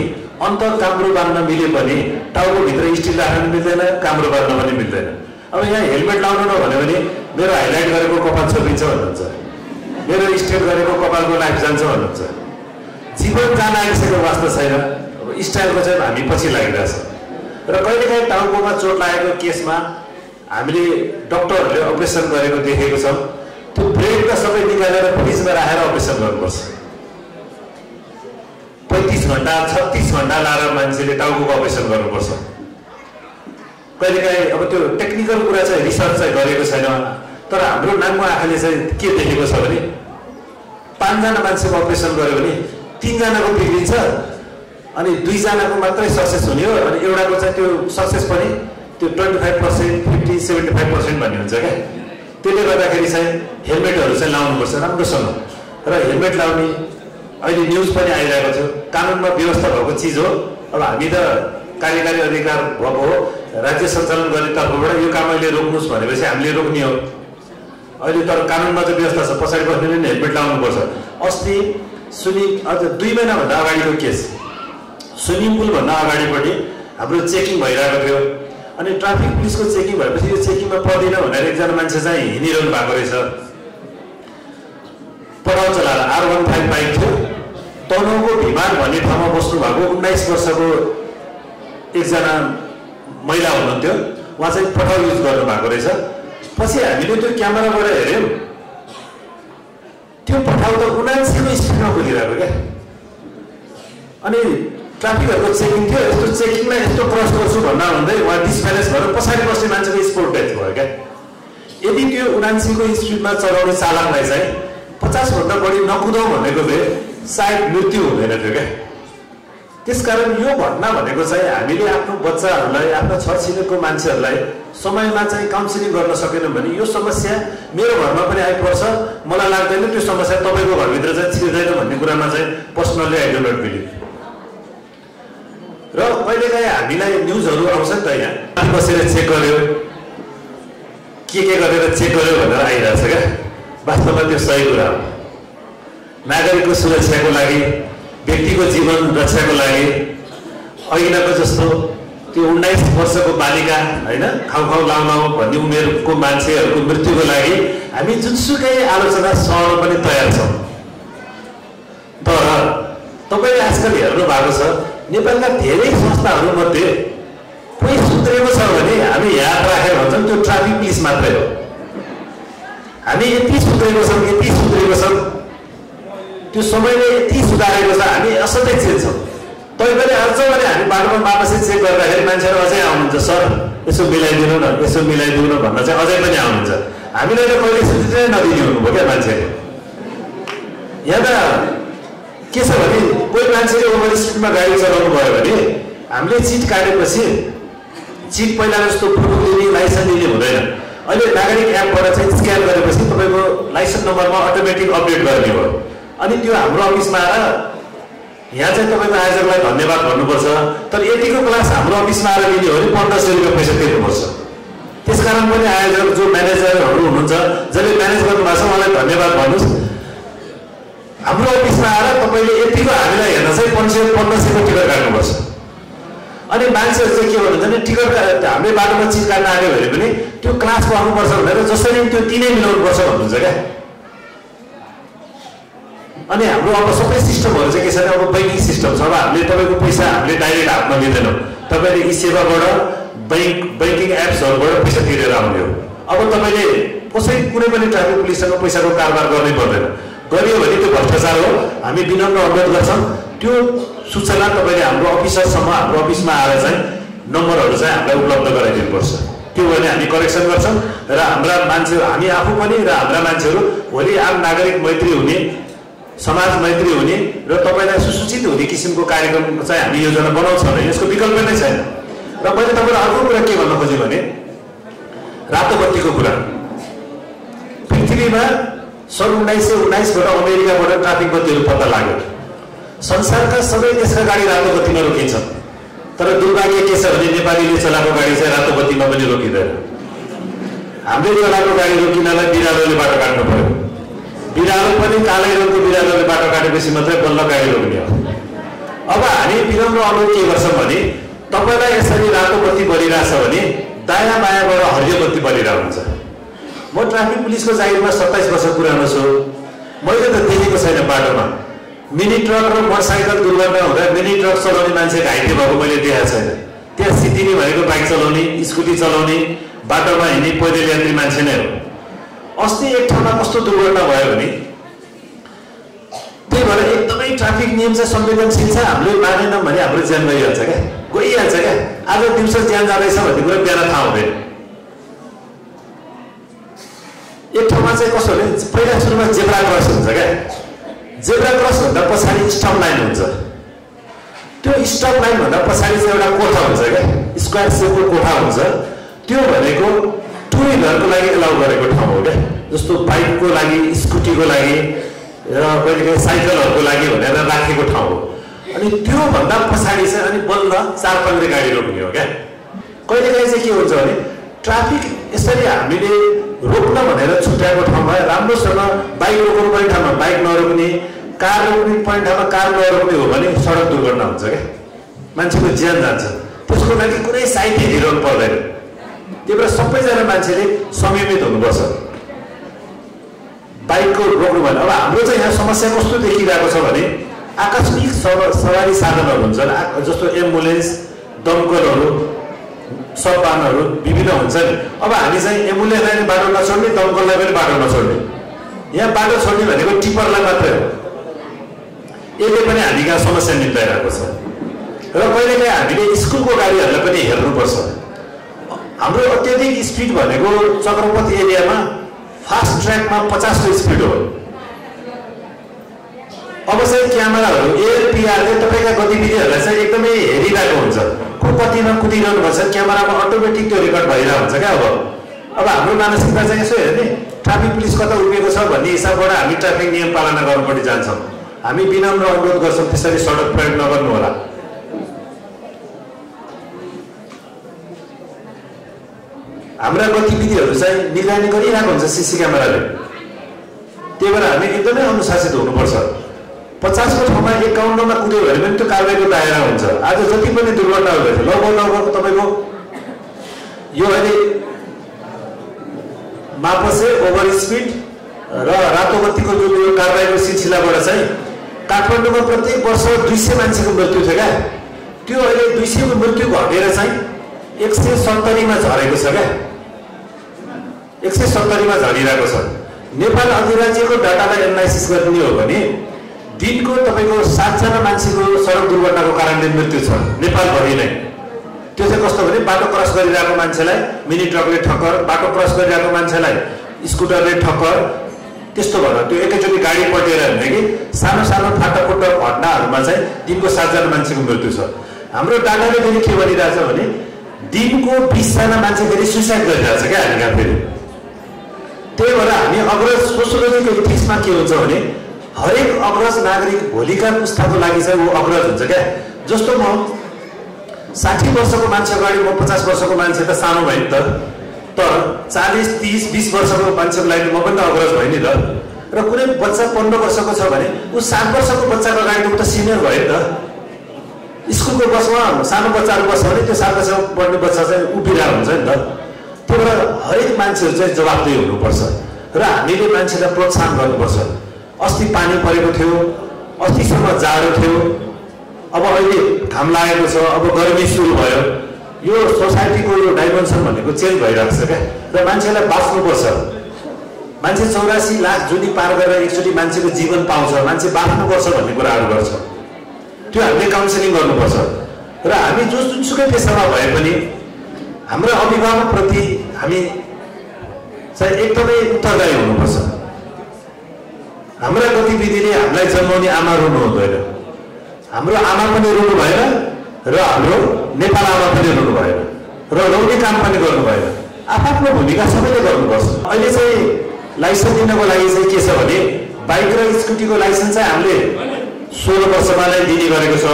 Speaker 13: अन्त काम्रो बाँध्न मिले पनि टाउकोभित्र स्टिल राख्न मिल्दैन, काम्रो बाँध्न पनि मिल्दैन। अब यहाँ हेलमेट लाउनु नभन्यो भने मेरो हाइलाइट गरेको कपाल छोपिन्छ भन्नुहुन्छ, मेरो स्ट्रेट गरेको कपालको लाइफ जान्छ भन्नुहुन्छ। जीवन जान आइसकेको वास्ता छैन। अब स्टाइलको चाहिँ हामी पछि लागिरहेछ। र कहिलेकाहीँ टाउकोमा चोट लागेको केसमा हामीले डक्टरहरूले अपरेसन गरेको देखेको छौँ। त्यो ब्रेडका सबै निकालेर फ्रिजमा राखेर अपरेसन गर्नुपर्छ। 35 घण्टा 36 घण्टा लाएर मान्छेले टाउको अपरेसन गर्नुपर्छ। कहिलेकाहीँ अब त्यो टेक्निकल कुरा चाहिँ रिसर्च चाहिँ गरेको छैन। तर हाम्रो नाङ्गो आँखाले चाहिँ के देखेको छ भने 5 जना मान्छेको अपरेसन गर्यो भने 3 जनाको बिग्रिन्छ अनि 2 जनाको मात्रै सक्सेस हुने हो। अनि एउटाको चाहिँ त्यो सक्सेस पनि त्यो 25%, 50, 75% भन्ने हुन्छ क्या। त्यसले गर्दाखेरि चाहिँ हेलमेटहरू चाहिँ लाउनुपर्छ राम्रोसँग। र हेलमेट लाउने अहिले न्युज पनि आइरहेको छ। कानुनमा व्यवस्था भएको चिज हो। अब हामी त कार्यकारी अधिकार भएको हो, राज्य सञ्चालन गर्ने तर्फबाट यो काम अहिले रोक्नुहोस् भनेपछि हामीले रोक्ने हो। अहिले तर कानुनमा चाहिँ व्यवस्था छ, पछाडि बस्नेले नै हेलमेट लाउनुपर्छ। अस्ति अझ 2 महिनाभन्दा अगाडिको केस, स्विमिङ पुलभन्दा अगाडिपट्टि हाम्रो चेकिङ भइरहेको थियो। अनि ट्राफिक पुलिसको चेकिङ भएपछि यो चेकिङमा पर्दैन भनेर एकजना मान्छे चाहिँ हिँडिरहनु भएको रहेछ। पडाउ चलाएर R15 बाइक थियो। तनहुको भिमान भन्ने ठाउँमा बस्नु भएको 19 वर्षको एकजना महिला हुनुहुन्थ्यो। उहाँ चाहिँ पठाउ युज गर्नु भएको रहेछ। पछि हामीले त्यो क्यामेराबाट हेऱ्यौँ, त्यो पठाउ त 79 को स्पिडमा कुदिरहेको क्या। अनि ट्राफिकहरूको चेकिङ थियो। यस्तो चेकिङलाई यस्तो क्रस गर्छु भन्दा भन्दै उहाँ डिसब्यालेन्स भएर पछाडि बस्ने मान्छेको स्पोर्ट डेथ भयो क्या। यदि त्यो 79 को स्पिडमा चलाउने चालकलाई चाहिँ 50 भन्दा बढी नकुदाउँ भनेको भए सायद मृत्यु हुँदैन थियो क्या। त्यसकारण यो घटना भनेको चाहिँ हामीले आफ्नो बच्चाहरूलाई, आफ्नो छरछिमेकको मान्छेहरूलाई समयमा चाहिँ काउन्सिलिङ गर्न सकेनौँ भने यो समस्या मेरो घरमा पनि आइपर्छ। मलाई लाग्दैन त्यो समस्या तपाईँको घरभित्र चाहिँ छिर्दैन भन्ने कुरामा चाहिँ personally I do not believe. र कहिलेकाहीँ हामीलाई न्युजहरू आउँछ नि त, यहाँ बसेर चेक गर्यो, के गरेर चेक गर्यो भनेर आइरहेछ क्या। वास्तवमा त्यो सही कुरा हो। नागरिकको सुरक्षाको लागि, व्यक्तिको जीवन रक्षाको लागि अघिल्लाको जस्तो त्यो 19 वर्षको बालिका होइन खाउ लाउन भन्ने उमेरको मान्छेहरूको मृत्युको लागि हामी जुनसुकै आलोचना सहन पनि तयार छौँ। तर तपाईँले आजकल हेर्नु भएको छ नेपालका धेरै संस्थाहरूमध्ये कोही सुध्रेको छ भने हामी याद राखेर भन्छौँ त्यो ट्राफिक पुलिस मात्रै हो। हामी यति सुध्रेको छौँ, यति सुध्रेको छौँ, त्यो समयले यति सुधारेको छ, हामी असाध्यै चेन्छौँ। तैपनि अझ भने हामी बाटोमा वापसी चेक गर्दाखेरि मान्छेहरू अझै आउनुहुन्छ, सर यसो मिलाइदिनु न, यसो मिलाइदिनु न भन्न चाहिँ अझै पनि आउनुहुन्छ। हामीलाई त कहिले सुझाइ नदिने हुनुभयो क्या मान्छेले। यहाँ त के छ भने कोही मान्छेले ओभर स्पिडमा गाडी चलाउनु भयो भने हामीले चिट काटेपछि चिट पहिला जस्तो फोटो लिने, लाइसेन्स लिने हुँदैन। अहिले नागरिक एपबाट चाहिँ स्क्यान गरेपछि तपाईँको लाइसेन्स नम्बरमा अटोमेटिक अपडेट गर्ने हो। अनि त्यो हाम्रो अफिसमा आएर यहाँ चाहिँ तपाईँको आयोजकलाई धन्यवाद भन्नुपर्छ। तर यतिको क्लास हाम्रो अफिसमा आएर लिने हो भने 1500 रुपियाँ पैसा तिर्नुपर्छ। त्यसकारण पनि आयोजक जो म्यानेजरहरू हुनुहुन्छ, जसले म्यानेज गर्नुभएको छ उहाँलाई धन्यवाद भन्नुहोस्। हाम्रो अफिसमा आएर तपाईँले यतिको हामीलाई हेर्न चाहिँ 1500 को टिकट काट्नुपर्छ। अनि मान्छेहरू चाहिँ के भन्नुहुन्छ भने टिकट हामीले बाटोमा चिज काट्न आयो भने पनि त्यो क्लास पाउनुपर्छ भनेर जसरी त्यो तिनै मिलाउनुपर्छ भन्नुहुन्छ क्या। अनि हाम्रो अब सबै सिस्टमहरू चाहिँ के छ भने अब ब्याङ्किङ सिस्टम छ। अब हामीले तपाईँको पैसा हामीले डाइरेक्ट हातमा लिँदैनौँ। तपाईँले यी सेवाबाट ब्याङ्किङ एप्सहरूबाट पैसा तिरेर आउने हो। अब तपाईँले कुनै पनि ट्राफिक पुलिससँग पैसाको कारोबार गर्नै पर्दैन। गरियो भने त्यो भ्रष्टाचार हो। हामी विनम्र अनुरोध गर्छौँ त्यो सूचना तपाईँले हाम्रो अफिसरसम्म, हाम्रो अफिसमा आएर चाहिँ नम्बरहरू चाहिँ हामीलाई उपलब्ध गराइदिनुपर्छ। त्यो भने हामी करेक्सन गर्छौँ र हाम्रा मान्छेहरू, हामी आफू पनि र हाम्रा मान्छेहरू भोलि आम नागरिक मैत्री हुने, समाज मैत्री हुने र तपाईँलाई सुसूचित हुने किसिमको कार्यक्रम चाहिँ हामी योजना बनाउँछौँ भने यसको विकल्प नै छैन। र मैले तपाईँलाई अर्को कुरा के भन्न खोजेँ भने रातो बत्तीको कुरा। पृथ्वीमा सन् 1919बाट अमेरिकाबाट ट्राफिक बत्तीहरू पत्ता लाग्यो। संसारका सबै देशका गाडी रातो बत्तीमा रोकिन्छन्। तर दुर्भाग्य के छ भने नेपालीले चलाएको गाडी चाहिँ रातो बत्तीमा पनि रोकिँदैन। हामीले चलाएको गाडी रोकिनलाई बिरालोले बाटो काट्नु पर्यो। बिरालो पनि कालै रङको बिरालोले बाटो काटेपछि मात्रै बल्ल गाडी रोक्ने हो। अब हामी विनम्र अनुरोध के गर्छौँ भने तपाईँलाई यसरी रातो बत्ती बलिरहेछ भने दायाँ बायाँबाट हरियो बत्ती बलिरहेको हुन्छ। म ट्राफिक पुलिसको जागिरमा 27 वर्ष पुरानो छु। मैले त देखेको छैन बाटोमा मिनी ट्रक र मोटरसाइकल दुर्घटना हुँदा मिनी ट्रक चलाउने मान्छे घाइते भएको मैले देखाएको छैन। त्यहाँ सिद्धिने भनेको बाइक चलाउने, स्कुटी चलाउने, बाटोमा हिँड्ने पैदल यात्री मान्छे नै हो। अस्ति एक ठाउँमा कस्तो दुर्घटना भयो भने त्यही भएर एकदमै ट्राफिक नियम चाहिँ संवेदनशील छ। हामीले मानेनौँ भने हाम्रो ज्यान गइहाल्छ क्या। आज दिउँसो ज्यान जाँदैछ भन्ने कुरा बिहान थाहा हुँदैन। एक ठाउँमा चाहिँ कस्तो भने पहिला सुरुमा जेब्रा क्रस हुन्छ क्या। जेब्रा क्रस भन्दा पछाडि स्टप लाइन हुन्छ। त्यो स्टप लाइन भन्दा पछाडि चाहिँ एउटा कोठा हुन्छ क्या, स्क्वायर सेपको कोठा हुन्छ। त्यो भनेको टु व्हिलरको लागि एलाउ गरेको ठाउँ हो क्या। जस्तो बाइकको लागि, स्कुटीको लागि र कहिलेकाहीँ साइकलहरूको लागि भनेर राखेको ठाउँ हो। अनि त्योभन्दा पछाडि चाहिँ अनि बल्ल 4 पाङ्ग्रे गाडी रोक्ने हो क्या। कहिलेकाहीँ चाहिँ के हुन्छ भने ट्राफिक यसरी हामीले रोक्न भनेर छुट्याएको ठाउँमा राम्रोसँग बाइक रोक्नुपर्ने ठाउँमा बाइक नरोक्ने, कार रोक्ने पर्ने ठाउँमा कार नरोक्ने हो भने सडक दुर्घटना हुन्छ क्या। मान्छेको ज्यान जान्छ। त्यसको लागि कुनै साइडले हिँड्नु पर्दैन। त्यही भएर सबैजना मान्छेले संयमित हुनुपर्छ बाइकको रोक्नु भने। अब हाम्रो चाहिँ यहाँ समस्या कस्तो देखिरहेको छ भने आकस्मिक सवारी साधनहरू हुन्छन्, जस्तो एम्बुलेन्स, दमकलहरू, सब वाहनहरू विभिन्न हुन्छन्। अब हामी चाहिँ एम्बुलेन्सलाई पनि बाटो नछोड्ने, दमकललाई पनि बाटो नछोड्ने। यहाँ बाटो छोड्ने भनेको टिप्परलाई मात्रै हो। यसले पनि हामी कहाँ समस्या निम्ताइरहेको छ। र कहिलेकाहीँ हामीले स्कुलको गाडीहरूलाई पनि हेर्नुपर्छ। हाम्रो अत्यधिक स्पिड भनेको चक्रपथ एरियामा फास्ट ट्र्याकमा 50 को स्पिड हो। अब चाहिँ क्यामेराहरू एआरपिआरले तपाईँका गतिविधिहरूलाई चाहिँ एकदमै हेरिरहेको हुन्छ। को कतिमा कुदिरहनु भएको छ क्यामेरामा अटोमेटिक त्यो रेकर्ड भइरहेको हुन्छ क्या। अब हाम्रो मानसिकता चाहिँ यसो हेर्ने ट्राफिक पुलिस कता उभिएको छ भन्ने हिसाबबाट हामी ट्राफिक नियम पालना गर्नुपट्टि जान्छौँ। हामी विनम्र अनुरोध गर्छौँ त्यसरी सडक प्रयोग नगर्नु होला। हाम्रा गतिविधिहरू चाहिँ निगरानी गरिरहेको हुन्छ सिसी क्यामेराले। त्यही भएर हामी एकदमै अनुशासित हुनुपर्छ। 50 को ठाउँमा 51 मा कुद्यो भने पनि त्यो कारबाहीको दायरा हुन्छ। आज जति पनि दुर्घटना हुँदैछ लगभग तपाईँको यो अहिले मापसे ओभर स्पिड र रातो बत्तीको जुन यो कारबाहीको सिलसिलाबाट चाहिँ काठमाडौँमा प्रत्येक वर्ष 200 मान्छेको मृत्यु थियो क्या। त्यो अहिले 200 को मृत्यु घटेर चाहिँ 170 मा झरेको छ क्या। 170 मा झरिरहेको छ। नेपाल अधिराज्यको डाटालाई एनालाइसिस गर्ने हो भने दिनको तपाईँको 7 जना मान्छेको सडक दुर्घटनाको कारणले मृत्यु छ नेपालभरि नै। त्यो चाहिँ कस्तो भने बाटो क्रस गरिरहेको मान्छेलाई मिनी ट्रकले ठक्कर, बाटो क्रस गरिरहेको मान्छेलाई स्कुटरले ठक्कर, त्यस्तो भएर त्यो एकैचोटि गाडी पल्टेर भने कि सानो सानो फाटाफुट्टा घटनाहरूमा चाहिँ दिनको 7 जना मान्छेको मृत्यु छ। हाम्रो डाटाले फेरि के भनिरहेछ भने दिनको 20 जना मान्छे फेरि सुसाइड गरिरहेछ क्या हामी कहाँ फेरि। त्यही भएर हामी अग्रज सोसियोलोजीको इथिक्समा के हुन्छ भने हरेक अग्रज नागरिक भोलिका पुस्ताको लागि चाहिँ ऊ अग्रज हुन्छ क्या। जस्तो म 60 वर्षको मान्छे अगाडि म 50 वर्षको मान्छे त सानो भएँ नि त, तर 40, 30, 20 वर्षको मान्छेको लागि म पनि त अग्रज भएँ नि त। र कुनै बच्चा 15 वर्षको छ भने ऊ 7 वर्षको बच्चाको अगाडि ऊ त सिनियर भयो नि त। स्कुलको बसमा सानो बच्चाहरू बस्छ भने त्यो 7 वर्षको पढ्ने बच्चा चाहिँ उभिरहेको हुन्छ नि त। त्यही भएर हरेक मान्छेहरू चाहिँ जवाबदेही हुनुपर्छ र हामीले मान्छेलाई प्रोत्साहन गर्नुपर्छ। अस्ति पानी परेको थियो, अस्तिसम्म जाडो थियो, अब अहिले घाम लागेको छ, अब गर्मी सुरु भयो। यो सोसाइटीको यो डाइमेन्सन भनेको चेन्ज भइरहेको छ क्या। र मान्छेलाई बाँच्नुपर्छ। मान्छे 84 लाख जुनी पार गरेर एकचोटि मान्छेको जीवन पाउँछ, मान्छे बाँच्नुपर्छ भन्ने कुराहरू गर्छ। त्यो हामीले काउन्सिलिङ गर्नुपर्छ। र हामी जुनसुकै पेसामा भए पनि हाम्रो अभिभावकप्रति हामी चाहिँ एकदमै उत्तरदायी हुनुपर्छ। हाम्रा गतिविधिले हामीलाई जन्माउने आमा रुनु हुँदैन। हाम्रो आमा पनि रुनु भएन र हाम्रो नेपाल आमा पनि रुनु भएन र रुने काम पनि गर्नु भएन। आफ्नो भूमिका सबैले गर्नुपर्छ। अहिले चाहिँ लाइसेन्स दिनको लागि चाहिँ के छ भने बाइक र स्कुटीको लाइसेन्स चाहिँ हामीले 16 वर्षमा नै दिने गरेको छ।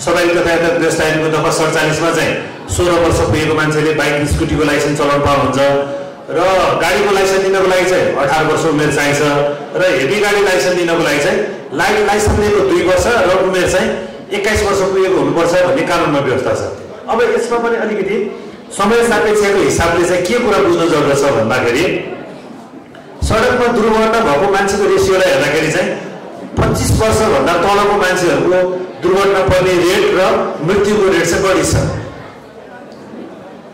Speaker 13: सवारी यातायात व्यवस्था ऐनको दफा 47 मा चाहिँ 16 वर्ष पुगेको मान्छेले बाइक स्कुटीको लाइसेन्स चलाउन पाउनुहुन्छ र गाडीको लाइसेन्स दिनको लागि चाहिँ 18 वर्ष उमेर चाहिन्छ र हेभी गाडी लाइसेन्स दिनको लागि चाहिँ लाइसेन्स लिएको 2 वर्ष र उमेर चाहिँ 21 वर्ष पुगेको हुनुपर्छ भन्ने कानुनमा व्यवस्था छ। अब यसमा पनि अलिकति समय सापेक्षको हिसाबले चाहिँ के कुरा बुझ्नु जरुरी छ भन्दाखेरि सडकमा दुर्घटना भएको मान्छेको रेसियोलाई हेर्दाखेरि चाहिँ 25 वर्षभन्दा तलको मान्छेहरूको दुर्घटना पर्ने रेट र मृत्युको रेट चाहिँ बढी छ।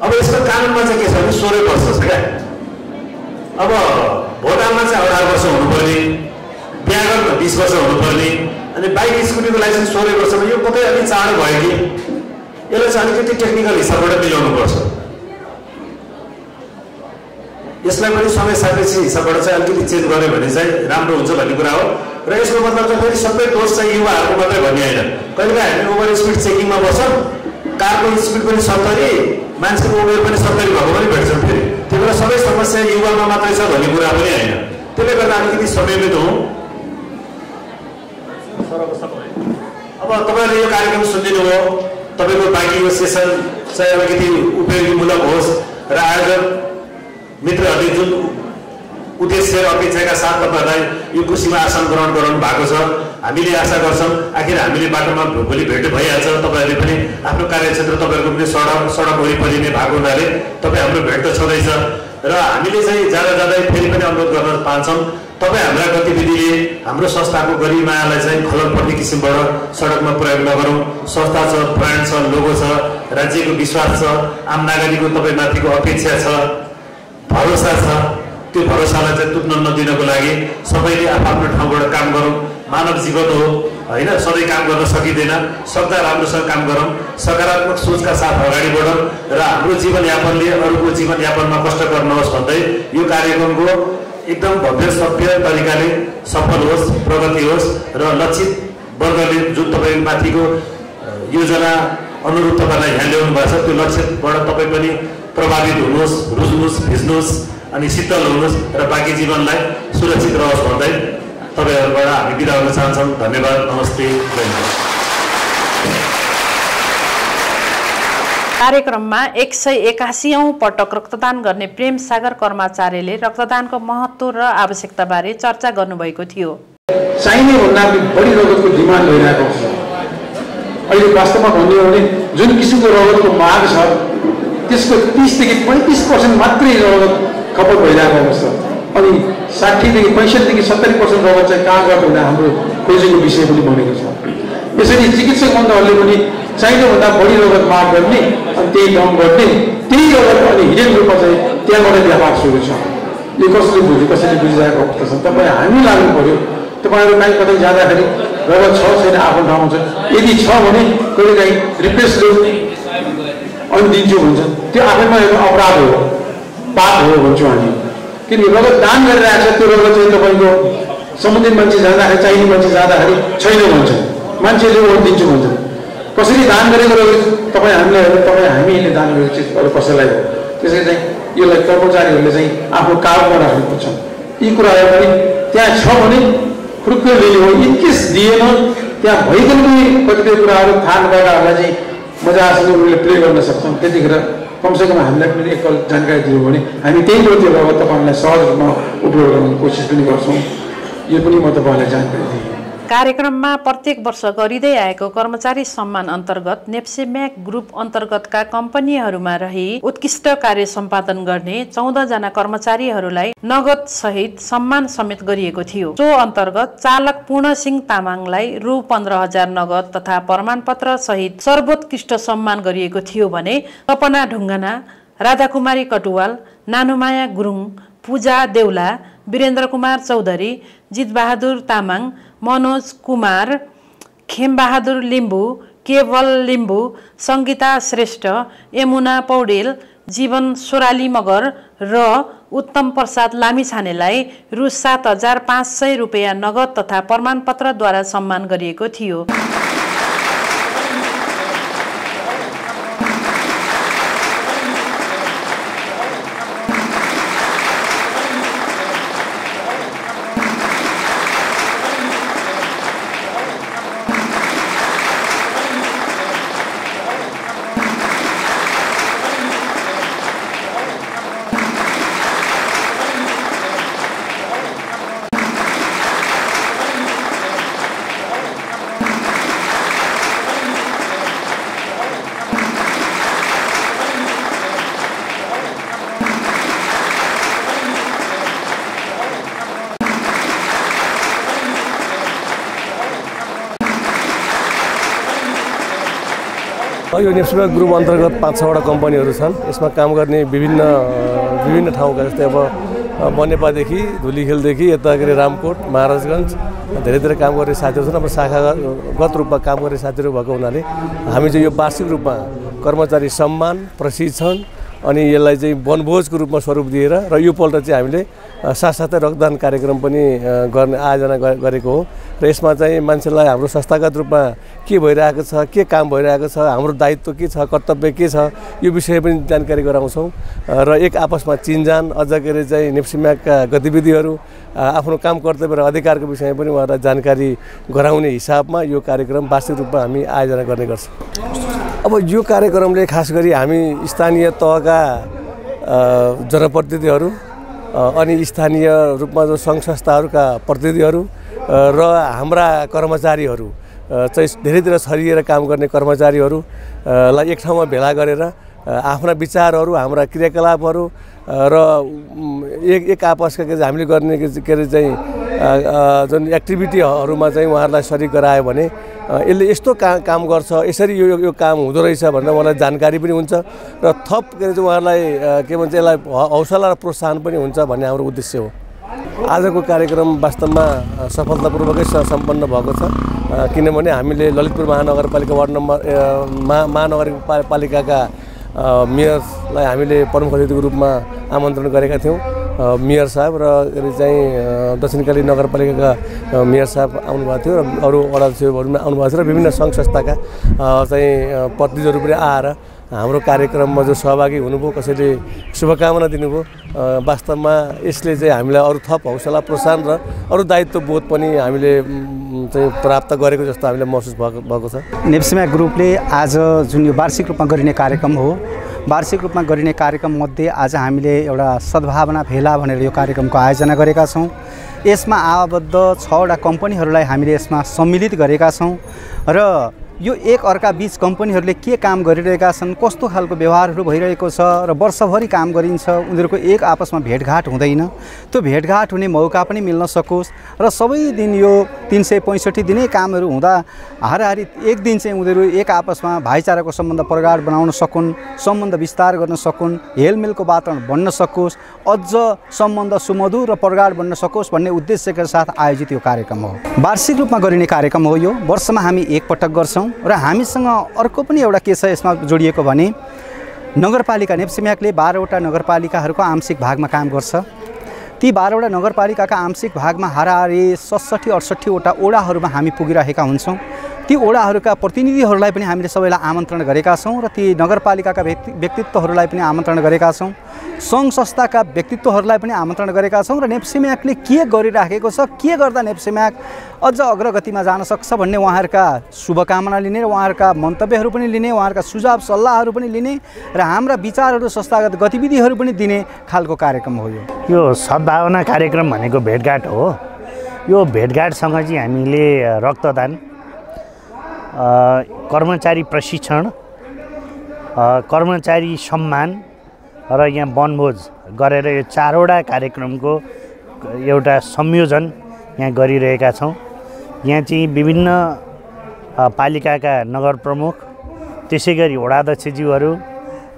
Speaker 13: अब यसको कानुनमा चाहिँ के छ भने 16 वर्ष छ क्या। अब भोटामा चाहिँ 18 वर्ष हुनुपर्ने, बिहा गर्न 20 वर्ष हुनुपर्ने, अनि बाइक स्कुटीको लाइसेन्स 16 वर्षमा यो कतै अलि चाँडो भयो कि यसलाई चाहिँ अलिकति टेक्निकल हिसाबबाट मिलाउनु पर्छ। यसलाई पनि समय सापेक्ष हिसाबबाट चाहिँ अलिकति चेन्ज गर्यो भने चाहिँ राम्रो हुन्छ भन्ने कुरा हो। र यसको मतलब चाहिँ फेरि सबै दोष चाहिँ युवाहरूको मात्रै भन्ने होइन। कहिलेकाहीँ हामी ओभर स्पिड चेकिङमा बस्छौँ, कारको स्पिड पनि 70, मान्छेको उमेर पनि 70 भएको पनि भेट्छौँ फेरि। त्यही भएर सबै समस्या युवामा मात्रै छ भन्ने कुरा पनि होइन। त्यसले गर्दा अलिकति समयमित हौँ। अब तपाईँहरूले यो कार्यक्रम सुनिदिनु हो, तपाईँको बाँकी यो सेसन चाहिँ अलिकति उपयोगीमूलक होस् र आयोजक मित्रहरूले जुन उद्देश्य र अपेक्षाका साथ तपाईँहरूलाई यो कुर्सीमा आसन ग्रहण गराउनु भएको छ। हामीले आशा गर्छौँ आखिर हामीले बाटोमा भोलि भेट भइहाल्छ। तपाईँहरूले पनि आफ्नो कार्यक्षेत्र तपाईँहरूको पनि सडक वरिपरि नै भएको हुनाले तपाईँ हाम्रो भेट त छँदैछ र हामीले चाहिँ जाँदै फेरि पनि अनुरोध गर्न चाहन्छौँ तपाईँ हाम्रा गतिविधिले हाम्रो संस्थाको गरिमालाई चाहिँ खलल पर्ने किसिमबाट सडकमा प्रयोग नगरौँ। संस्था छ, ब्रान्ड छ, लोगो छ, राज्यको विश्वास छ, आम नागरिकको तपाईँमाथिको अपेक्षा छ, भरोसा छ। त्यो भरोसालाई चाहिँ तुट्न नदिनको लागि सबैले आफ्नो ठाउँबाट काम गरौँ। मानव जीवन हो होइन, सधैँ काम गर्न सकिँदैन। सक्दा राम्रोसँग काम गरौँ, सकारात्मक सोचका साथ अगाडि बढौँ र हाम्रो जीवनयापनले अरूको जीवनयापनमा कष्टकर नहोस् भन्दै यो कार्यक्रमको एकदम भव्य सभ्य तरिकाले सफल होस्, प्रगति होस् र लक्षित वर्गले जुन तपाईँमाथिको योजना अनुरूप तपाईँलाई यहाँ ल्याउनु भएको छ त्यो लक्ष्यबाट तपाईँ पनि प्रभावित हुनुहोस्, रुच्नुहोस्, भिज्नुहोस् अनि शीतल हुनुहोस् र बाँकी जीवनलाई सुरक्षित रहोस् भन्दै तपाईँहरूबाट हामी बिदा हुन चाहन्छौँ। धन्यवाद, नमस्ते, जय हिन्द।
Speaker 1: कार्यक्रममा 181औं पटक रक्तदान गर्ने प्रेम सागर कर्माचार्यले रक्तदानको महत्त्व र आवश्यकताबारे चर्चा गर्नुभएको थियो।
Speaker 14: चाहिने भन्दा बढी रगतको डिमान्ड भइरहेको छ। अहिले वास्तवमा भन्ने हो भने जुन किसिमको रगतको माग छ त्यसको 30 देखि 35% मात्रै रगत खपत भइरहेको अवस्था। अनि 60 देखि 65 देखि 70% रगत चाहिँ कहाँबाट हुँदा हाम्रो खोजीको विषय पनि बनेको छ। यसरी चिकित्सक बन्धुहरूले पनि चाहिने भन्दा बढी रगत माग गर्ने अनि त्यही कम गर्ने, त्यही रगत अनि हिडेन रूपमा चाहिँ त्यहाँबाट व्यापार सुरु छ। यो कसरी बुझिरहेको अवस्था छ। तपाईँ हामी लाग्नु पर्यो। तपाईँहरू कहीँ कतै जाँदाखेरि रगत छ छैन आफ्नो ठाउँमा छ, यदि छ भने कहिलेकाहीँ रिप्लेस अनि दिन्छु भन्छ, त्यो आफैमा एउटा अपराध हो, पाप हो भन्छौँ हामी। किनकि रगत दान गरिरहेको छ, त्यो रगत चाहिँ तपाईँको सम्बन्धित मान्छे जाँदाखेरि, चाहिने मान्छे जाँदाखेरि छैन भन्छ, मान्छेले ओट दिन्छु भन्छ। कसरी दान गरेको रगत तपाईँ हामीले हामीले दान गरेको चिज अरू कसैलाई हो। त्यसरी चाहिँ यसलाई कर्मचारीहरूले चाहिँ आफ्नो काममा राख्नुपर्छ। यी कुराहरू पनि त्यहाँ छ भने खुर्क लिने हो। इनकेस दिएन त्यहाँ भइकन पनि कतिपय कुराहरू थाहा नभएकाहरूलाई चाहिँ मजासँग उनीहरूले प्ले गर्न सक्छौँ। त्यतिखेर कमसेकम हामीलाई पनि एकल जानकारी दियो भने हामी त्यही त्यो रगत तपाईँहरूलाई सहज रूपमा उपयोग गर्ने कोसिस पनि गर्छौँ। यो पनि म तपाईँलाई जानकारी दिएँ।
Speaker 1: कार्यक्रममा प्रत्येक वर्ष गरिँदै आएको कर्मचारी सम्मान अन्तर्गत नेप्सेम्याक ग्रुप अन्तर्गतका कम्पनीहरूमा रही उत्कृष्ट कार्य सम्पादन गर्ने 14 जना कर्मचारीहरूलाई नगद सहित सम्मान समेत गरिएको थियो। सो अन्तर्गत चालक पूर्णसिंह तामाङलाई रु 15,000 नगद तथा प्रमाणपत्र सहित सर्वोत्कृष्ट सम्मान गरिएको थियो भने सपना ढुङ्गाना, राधाकुमारी कटुवाल, नानुमाया गुरुङ, पूजा देउला, वीरेन्द्र कुमार चौधरी, जितबहादुर तामाङ, मनोज कुमार, खेमबहादुर लिम्बू, केवल लिम्बू, सङ्गीता श्रेष्ठ, यमुना पौडेल, जीवन सोराली मगर र उत्तम प्रसाद लामिछानेलाई रु 7,500 रुपैयाँ नगद तथा प्रमाणपत्रद्वारा सम्मान गरिएको थियो।
Speaker 15: यो नेप्सिम्याक ग्रुप अन्तर्गत 5-6वटा कम्पनीहरू छन्। यसमा काम गर्ने विभिन्न ठाउँका जस्तै अब बनेपादेखि धुलीखेलदेखि यता के अरे रामकोट महाराजगञ्ज धेरै काम गर्ने साथीहरू छन्। अब शाखागत रूपमा काम गर्ने साथीहरू भएको हुनाले हामी चाहिँ यो वार्षिक रूपमा कर्मचारी सम्मान प्रशिक्षण अनि यसलाई चाहिँ वनभोजको रूपमा स्वरूप दिएर र यो पल्ट चाहिँ हामीले साथसाथै रक्तदान कार्यक्रम पनि गर्ने आयोजना गरेको हो र यसमा चाहिँ मान्छेलाई हाम्रो संस्थागत रूपमा के भइरहेको छ, के काम भइरहेको छ, हाम्रो दायित्व के छ, कर्तव्य के छ, यो विषय पनि जानकारी गराउँछौँ र एक आपसमा चिनजान अझ के अरे चाहिँ नेप्सिम्याकका गतिविधिहरू आफ्नो काम कर्तव्य र अधिकारको विषयमा पनि उहाँलाई जानकारी गराउने हिसाबमा यो कार्यक्रम वार्षिक रूपमा हामी आयोजना गर्ने गर्छौँ। अब यो कार्यक्रमले खास गरी हामी स्थानीय तहका जनप्रतिनिधिहरू अनि स्थानीय रूपमा जो सङ्घ संस्थाहरूका प्रतिनिधिहरू र हाम्रा कर्मचारीहरू चाहिँ धेरैतिर छरिएर काम गर्ने कर्मचारीहरूलाई एक ठाउँमा भेला गरेर आफ्ना विचारहरू हाम्रा क्रियाकलापहरू र एक आपसका के हामीले गर्ने के अरे चाहिँ जुन एक्टिभिटीहरूमा चाहिँ उहाँहरूलाई सरिक गरायो भने यसले यस्तो काम गर्छ, यसरी यो काम हुँदो रहेछ भनेर उहाँलाई जानकारी पनि हुन्छ र थप के अरे चाहिँ उहाँहरूलाई के भन्छ यसलाई हौसला र प्रोत्साहन पनि हुन्छ भन्ने हाम्रो उद्देश्य हो। आजको कार्यक्रम वास्तवमा सफलतापूर्वकै सम्पन्न भएको छ किनभने हामीले ललितपुर महानगरपालिका वार्ड नम्बर महानगरपालिकाका मेयरलाई हामीले प्रमुख अतिथिको रूपमा आमन्त्रण गरेका थियौँ। मेयर साहब र चाहिँ दक्षिणकाली नगरपालिकाका मेयर साहब आउनुभएको थियो र अरू वडा अध्यक्षहरू आउनुभएको थियो र विभिन्न सङ्घ संस्थाका चाहिँ प्रतिनिधिहरू पनि आएर हाम्रो कार्यक्रममा जो सहभागी हुनुभयो, कसैले शुभकामना दिनुभयो। वास्तवमा यसले चाहिँ हामीलाई अरू थप हौसला प्रोत्साहन र अरू दायित्व बोध पनि हामीले चाहिँ प्राप्त गरेको जस्तो हामीले महसुस भएको छ।
Speaker 16: नेप्सिम्याक ग्रुपले आज जुन यो वार्षिक रूपमा गरिने कार्यक्रम हो, वार्षिक रूपमा गरिने कार्यक्रममध्ये आज हामीले एउटा सद्भावना भेला भनेर यो कार्यक्रमको आयोजना गरेका छौँ। यसमा आबद्ध 6वटा कम्पनीहरूलाई हामीले यसमा सम्मिलित गरेका छौँ र यो एक अर्का बीच कम्पनीहरूले के काम गरिरहेका छन्, कस्तो खालको व्यवहारहरू भइरहेको छ र वर्षभरि काम गरिन्छ, उनीहरूको एक आपसमा भेटघाट हुँदैन, त्यो भेटघाट हुने मौका पनि मिल्न सकोस् र सबै दिन यो 365 दिनै कामहरू हुँदा हाराहारी एक दिन चाहिँ उनीहरू एक आपसमा भाइचाराको सम्बन्ध प्रगाढ बनाउन सकुन्, सम्बन्ध विस्तार गर्न सकुन्, हेलमेलको वातावरण बन्न सकोस्, अझ सम्बन्ध सुमधुर र प्रगाढ बन्न सकोस् भन्ने उद्देश्यका साथ आयोजित यो कार्यक्रम हो। वार्षिक रूपमा गरिने कार्यक्रम हो यो। वर्षमा हामी एकपटक गर्छौँ र हामीसँग अर्को पनि एउटा के छ यसमा जोडिएको भने नगरपालिका नेप्सिम्याकले 12वटा नगरपालिकाहरूको आंशिक भागमा काम गर्छ। ती 12वटा नगरपालिकाका आंशिक भागमा हाराहारी 67-68 वटा ओडाहरूमा हामी पुगिरहेका हुन्छौँ। ती ओडाहरूका प्रतिनिधिहरूलाई पनि हामीले सबैलाई आमन्त्रण गरेका छौँ र ती नगरपालिकाका व्यक्तित्वहरूलाई पनि आमन्त्रण गरेका छौँ, सङ्घ संस्थाका व्यक्तित्वहरूलाई पनि आमन्त्रण गरेका छौँ र नेप्सिम्याकले के गरिराखेको छ, के गर्दा नेप्सिम्याक अझ अग्रगतिमा जान सक्छ भन्ने उहाँहरूका शुभकामना लिने र उहाँहरूका मन्तव्यहरू पनि लिने, उहाँहरूका सुझाव सल्लाहहरू पनि लिने र हाम्रा विचारहरू संस्थागत गतिविधिहरू पनि दिने खालको कार्यक्रम हो
Speaker 17: यो सद्भावना कार्यक्रम भनेको भेटघाट हो। यो भेटघाटसँग चाहिँ हामीले रक्तदान, कर्मचारी प्रशिक्षण, कर्मचारी सम्मान र यहाँ वनभोज गरेर यो 4वटा कार्यक्रमको एउटा संयोजन यहाँ गरिरहेका छौँ। यहाँ चाहिँ विभिन्न पालिकाका नगर प्रमुख, त्यसै गरी वडाध्यक्षज्यूहरू,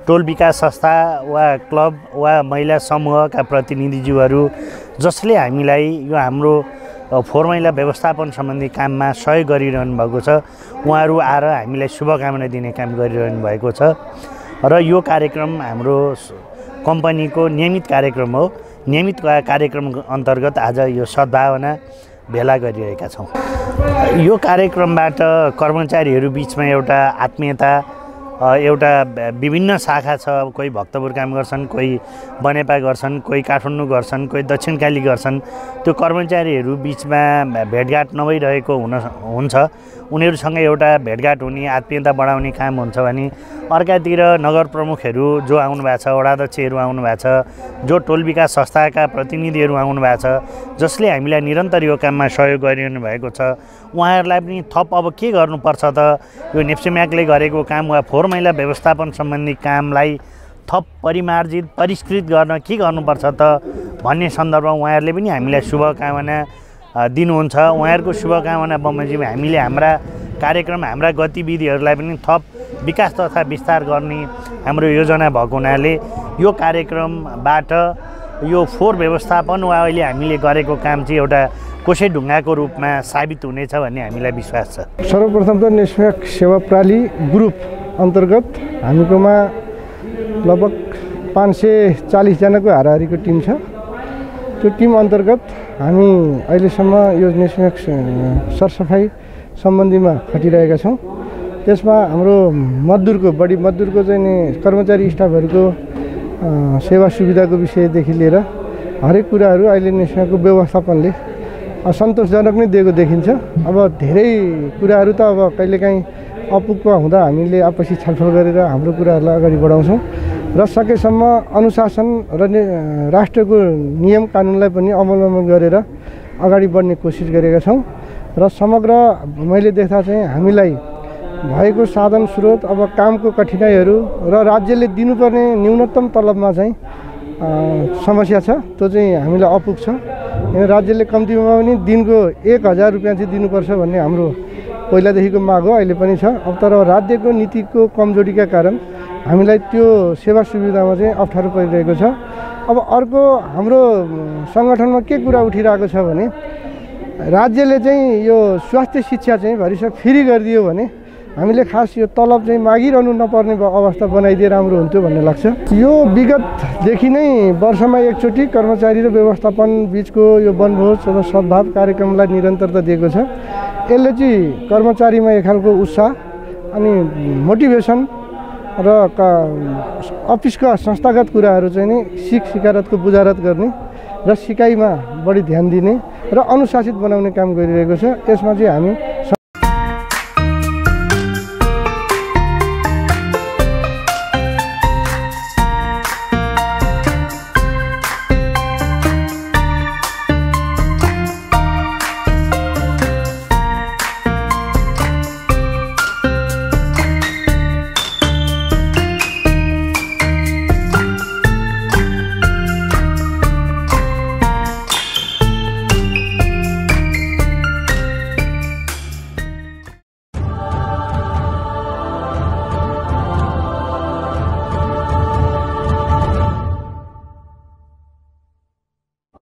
Speaker 17: टोल विकास संस्था वा क्लब वा महिला समूहका प्रतिनिधिज्यूहरू जसले हामीलाई यो हाम्रो फोहोर मैला व्यवस्थापन सम्बन्धी काममा सहयोग गरिरहनु भएको छ, उहाँहरू आएर हामीलाई शुभकामना दिने काम गरिरहनु भएको छ र यो कार्यक्रम हाम्रो कम्पनीको नियमित कार्यक्रम हो। नियमित कार्यक्रम अन्तर्गत आज यो सद्भावना भेला गरिरहेका छौँ। यो कार्यक्रमबाट कर्मचारीहरू बिचमा एउटा आत्मीयता, एउटा विभिन्न शाखा छ, कोही भक्तपुर काम गर्छन्, कोही बनेपा गर्छन्, कोही काठमाडौँ गर्छन्, कोही दक्षिणकाली गर्छन्। त्यो कर्मचारीहरू बिचमा भेटघाट नभइरहेको हुन्छ, उनीहरूसँग एउटा भेटघाट हुने, आत्मीयता बढाउने काम हुन्छ भने अर्कातिर नगर प्रमुखहरू जो आउनु भएको छ, वडाध्यक्षहरू आउनु भएको छ, जो टोल विकास संस्थाका प्रतिनिधिहरू आउनु भएको छ, जसले हामीलाई निरन्तर यो काममा सहयोग गरिरहनु भएको छ, उहाँहरूलाई पनि थप अब के गर्नुपर्छ त, यो नेप्सिम्याकले गरेको काम वा फोहोर मैला व्यवस्थापन सम्बन्धी कामलाई थप परिमार्जित परिष्कृत गर्न के गर्नुपर्छ त भन्ने सन्दर्भमा उहाँहरूले पनि हामीलाई शुभकामना दिनुहुन्छ। उहाँहरूको शुभकामना बमोजिम हामीले हाम्रा कार्यक्रम, हाम्रा गतिविधिहरूलाई पनि थप विकास तथा विस्तार गर्ने हाम्रो योजना भएको हुनाले यो कार्यक्रमबाट यो फोहोर व्यवस्थापन वा अहिले हामीले गरेको काम चाहिँ एउटा कोसेढुङ्गाको रूपमा साबित हुनेछ भन्ने हामीलाई विश्वास छ।
Speaker 18: सर्वप्रथम त नेसम्याक सेवा प्राली ग्रुप अन्तर्गत हामीकोमा लगभग 540 जनाको हाराहारीको टिम छ। त्यो टिम अन्तर्गत हामी अहिलेसम्म यो नेसम्याक सरसफाइ सम्बन्धीमा खटिरहेका छौँ। त्यसमा हाम्रो बढी मजदुरको चाहिँ नि कर्मचारी स्टाफहरूको सेवा सुविधाको विषयदेखि लिएर हरेक कुराहरू अहिले नेसम्याकको व्यवस्थापनले सन्तोषजनक नै दिएको देखिन्छ। अब धेरै कुराहरू त अब कहिलेकाहीँ अपुगमा हुँदा हामीले आपसी छलफल गरेर हाम्रो कुराहरूलाई अगाडि बढाउँछौँ र सकेसम्म अनुशासन र राष्ट्रको नियम कानुनलाई पनि अवलम्बन गरेर अगाडि बढ्ने कोसिस गरेका छौँ र समग्र मैले देख्दा चाहिँ हामीलाई भएको साधन स्रोत अब कामको कठिनाइहरू र राज्यले दिनुपर्ने न्यूनतम तलबमा चाहिँ समस्या छ। त्यो चाहिँ हामीलाई अपुग छ। राज्यले कम्तीमा पनि दिनको 1000 रुपियाँ चाहिँ दिनुपर्छ भन्ने हाम्रो पहिलादेखिको माग हो, अहिले पनि छ। अब तर राज्यको नीतिको कमजोरीका कारण हामीलाई त्यो सेवा सुविधामा चाहिँ अप्ठ्यारो परिरहेको छ। अब अर्को हाम्रो सङ्गठनमा के कुरा उठिरहेको छ भने राज्यले चाहिँ यो स्वास्थ्य शिक्षा चाहिँ भरिसक फ्री गरिदियो भने हामीले खास यो तलब चाहिँ मागिरहनु नपर्ने अवस्था बनाइदिए राम्रो हुन्थ्यो भन्ने लाग्छ। यो विगतदेखि नै वर्षमा एकचोटि कर्मचारी र व्यवस्थापन बिचको यो वनभोज र सद्भाव कार्यक्रमलाई निरन्तरता दिएको छ। यसले चाहिँ कर्मचारीमा एक खालको उत्साह अनि मोटिभेसन र अफिसका संस्थागत कुराहरू चाहिँ नि सिकायतको बुझारत गर्ने र सिकाइमा बढी ध्यान दिने र अनुशासित बनाउने काम गरिरहेको छ। यसमा चाहिँ हामी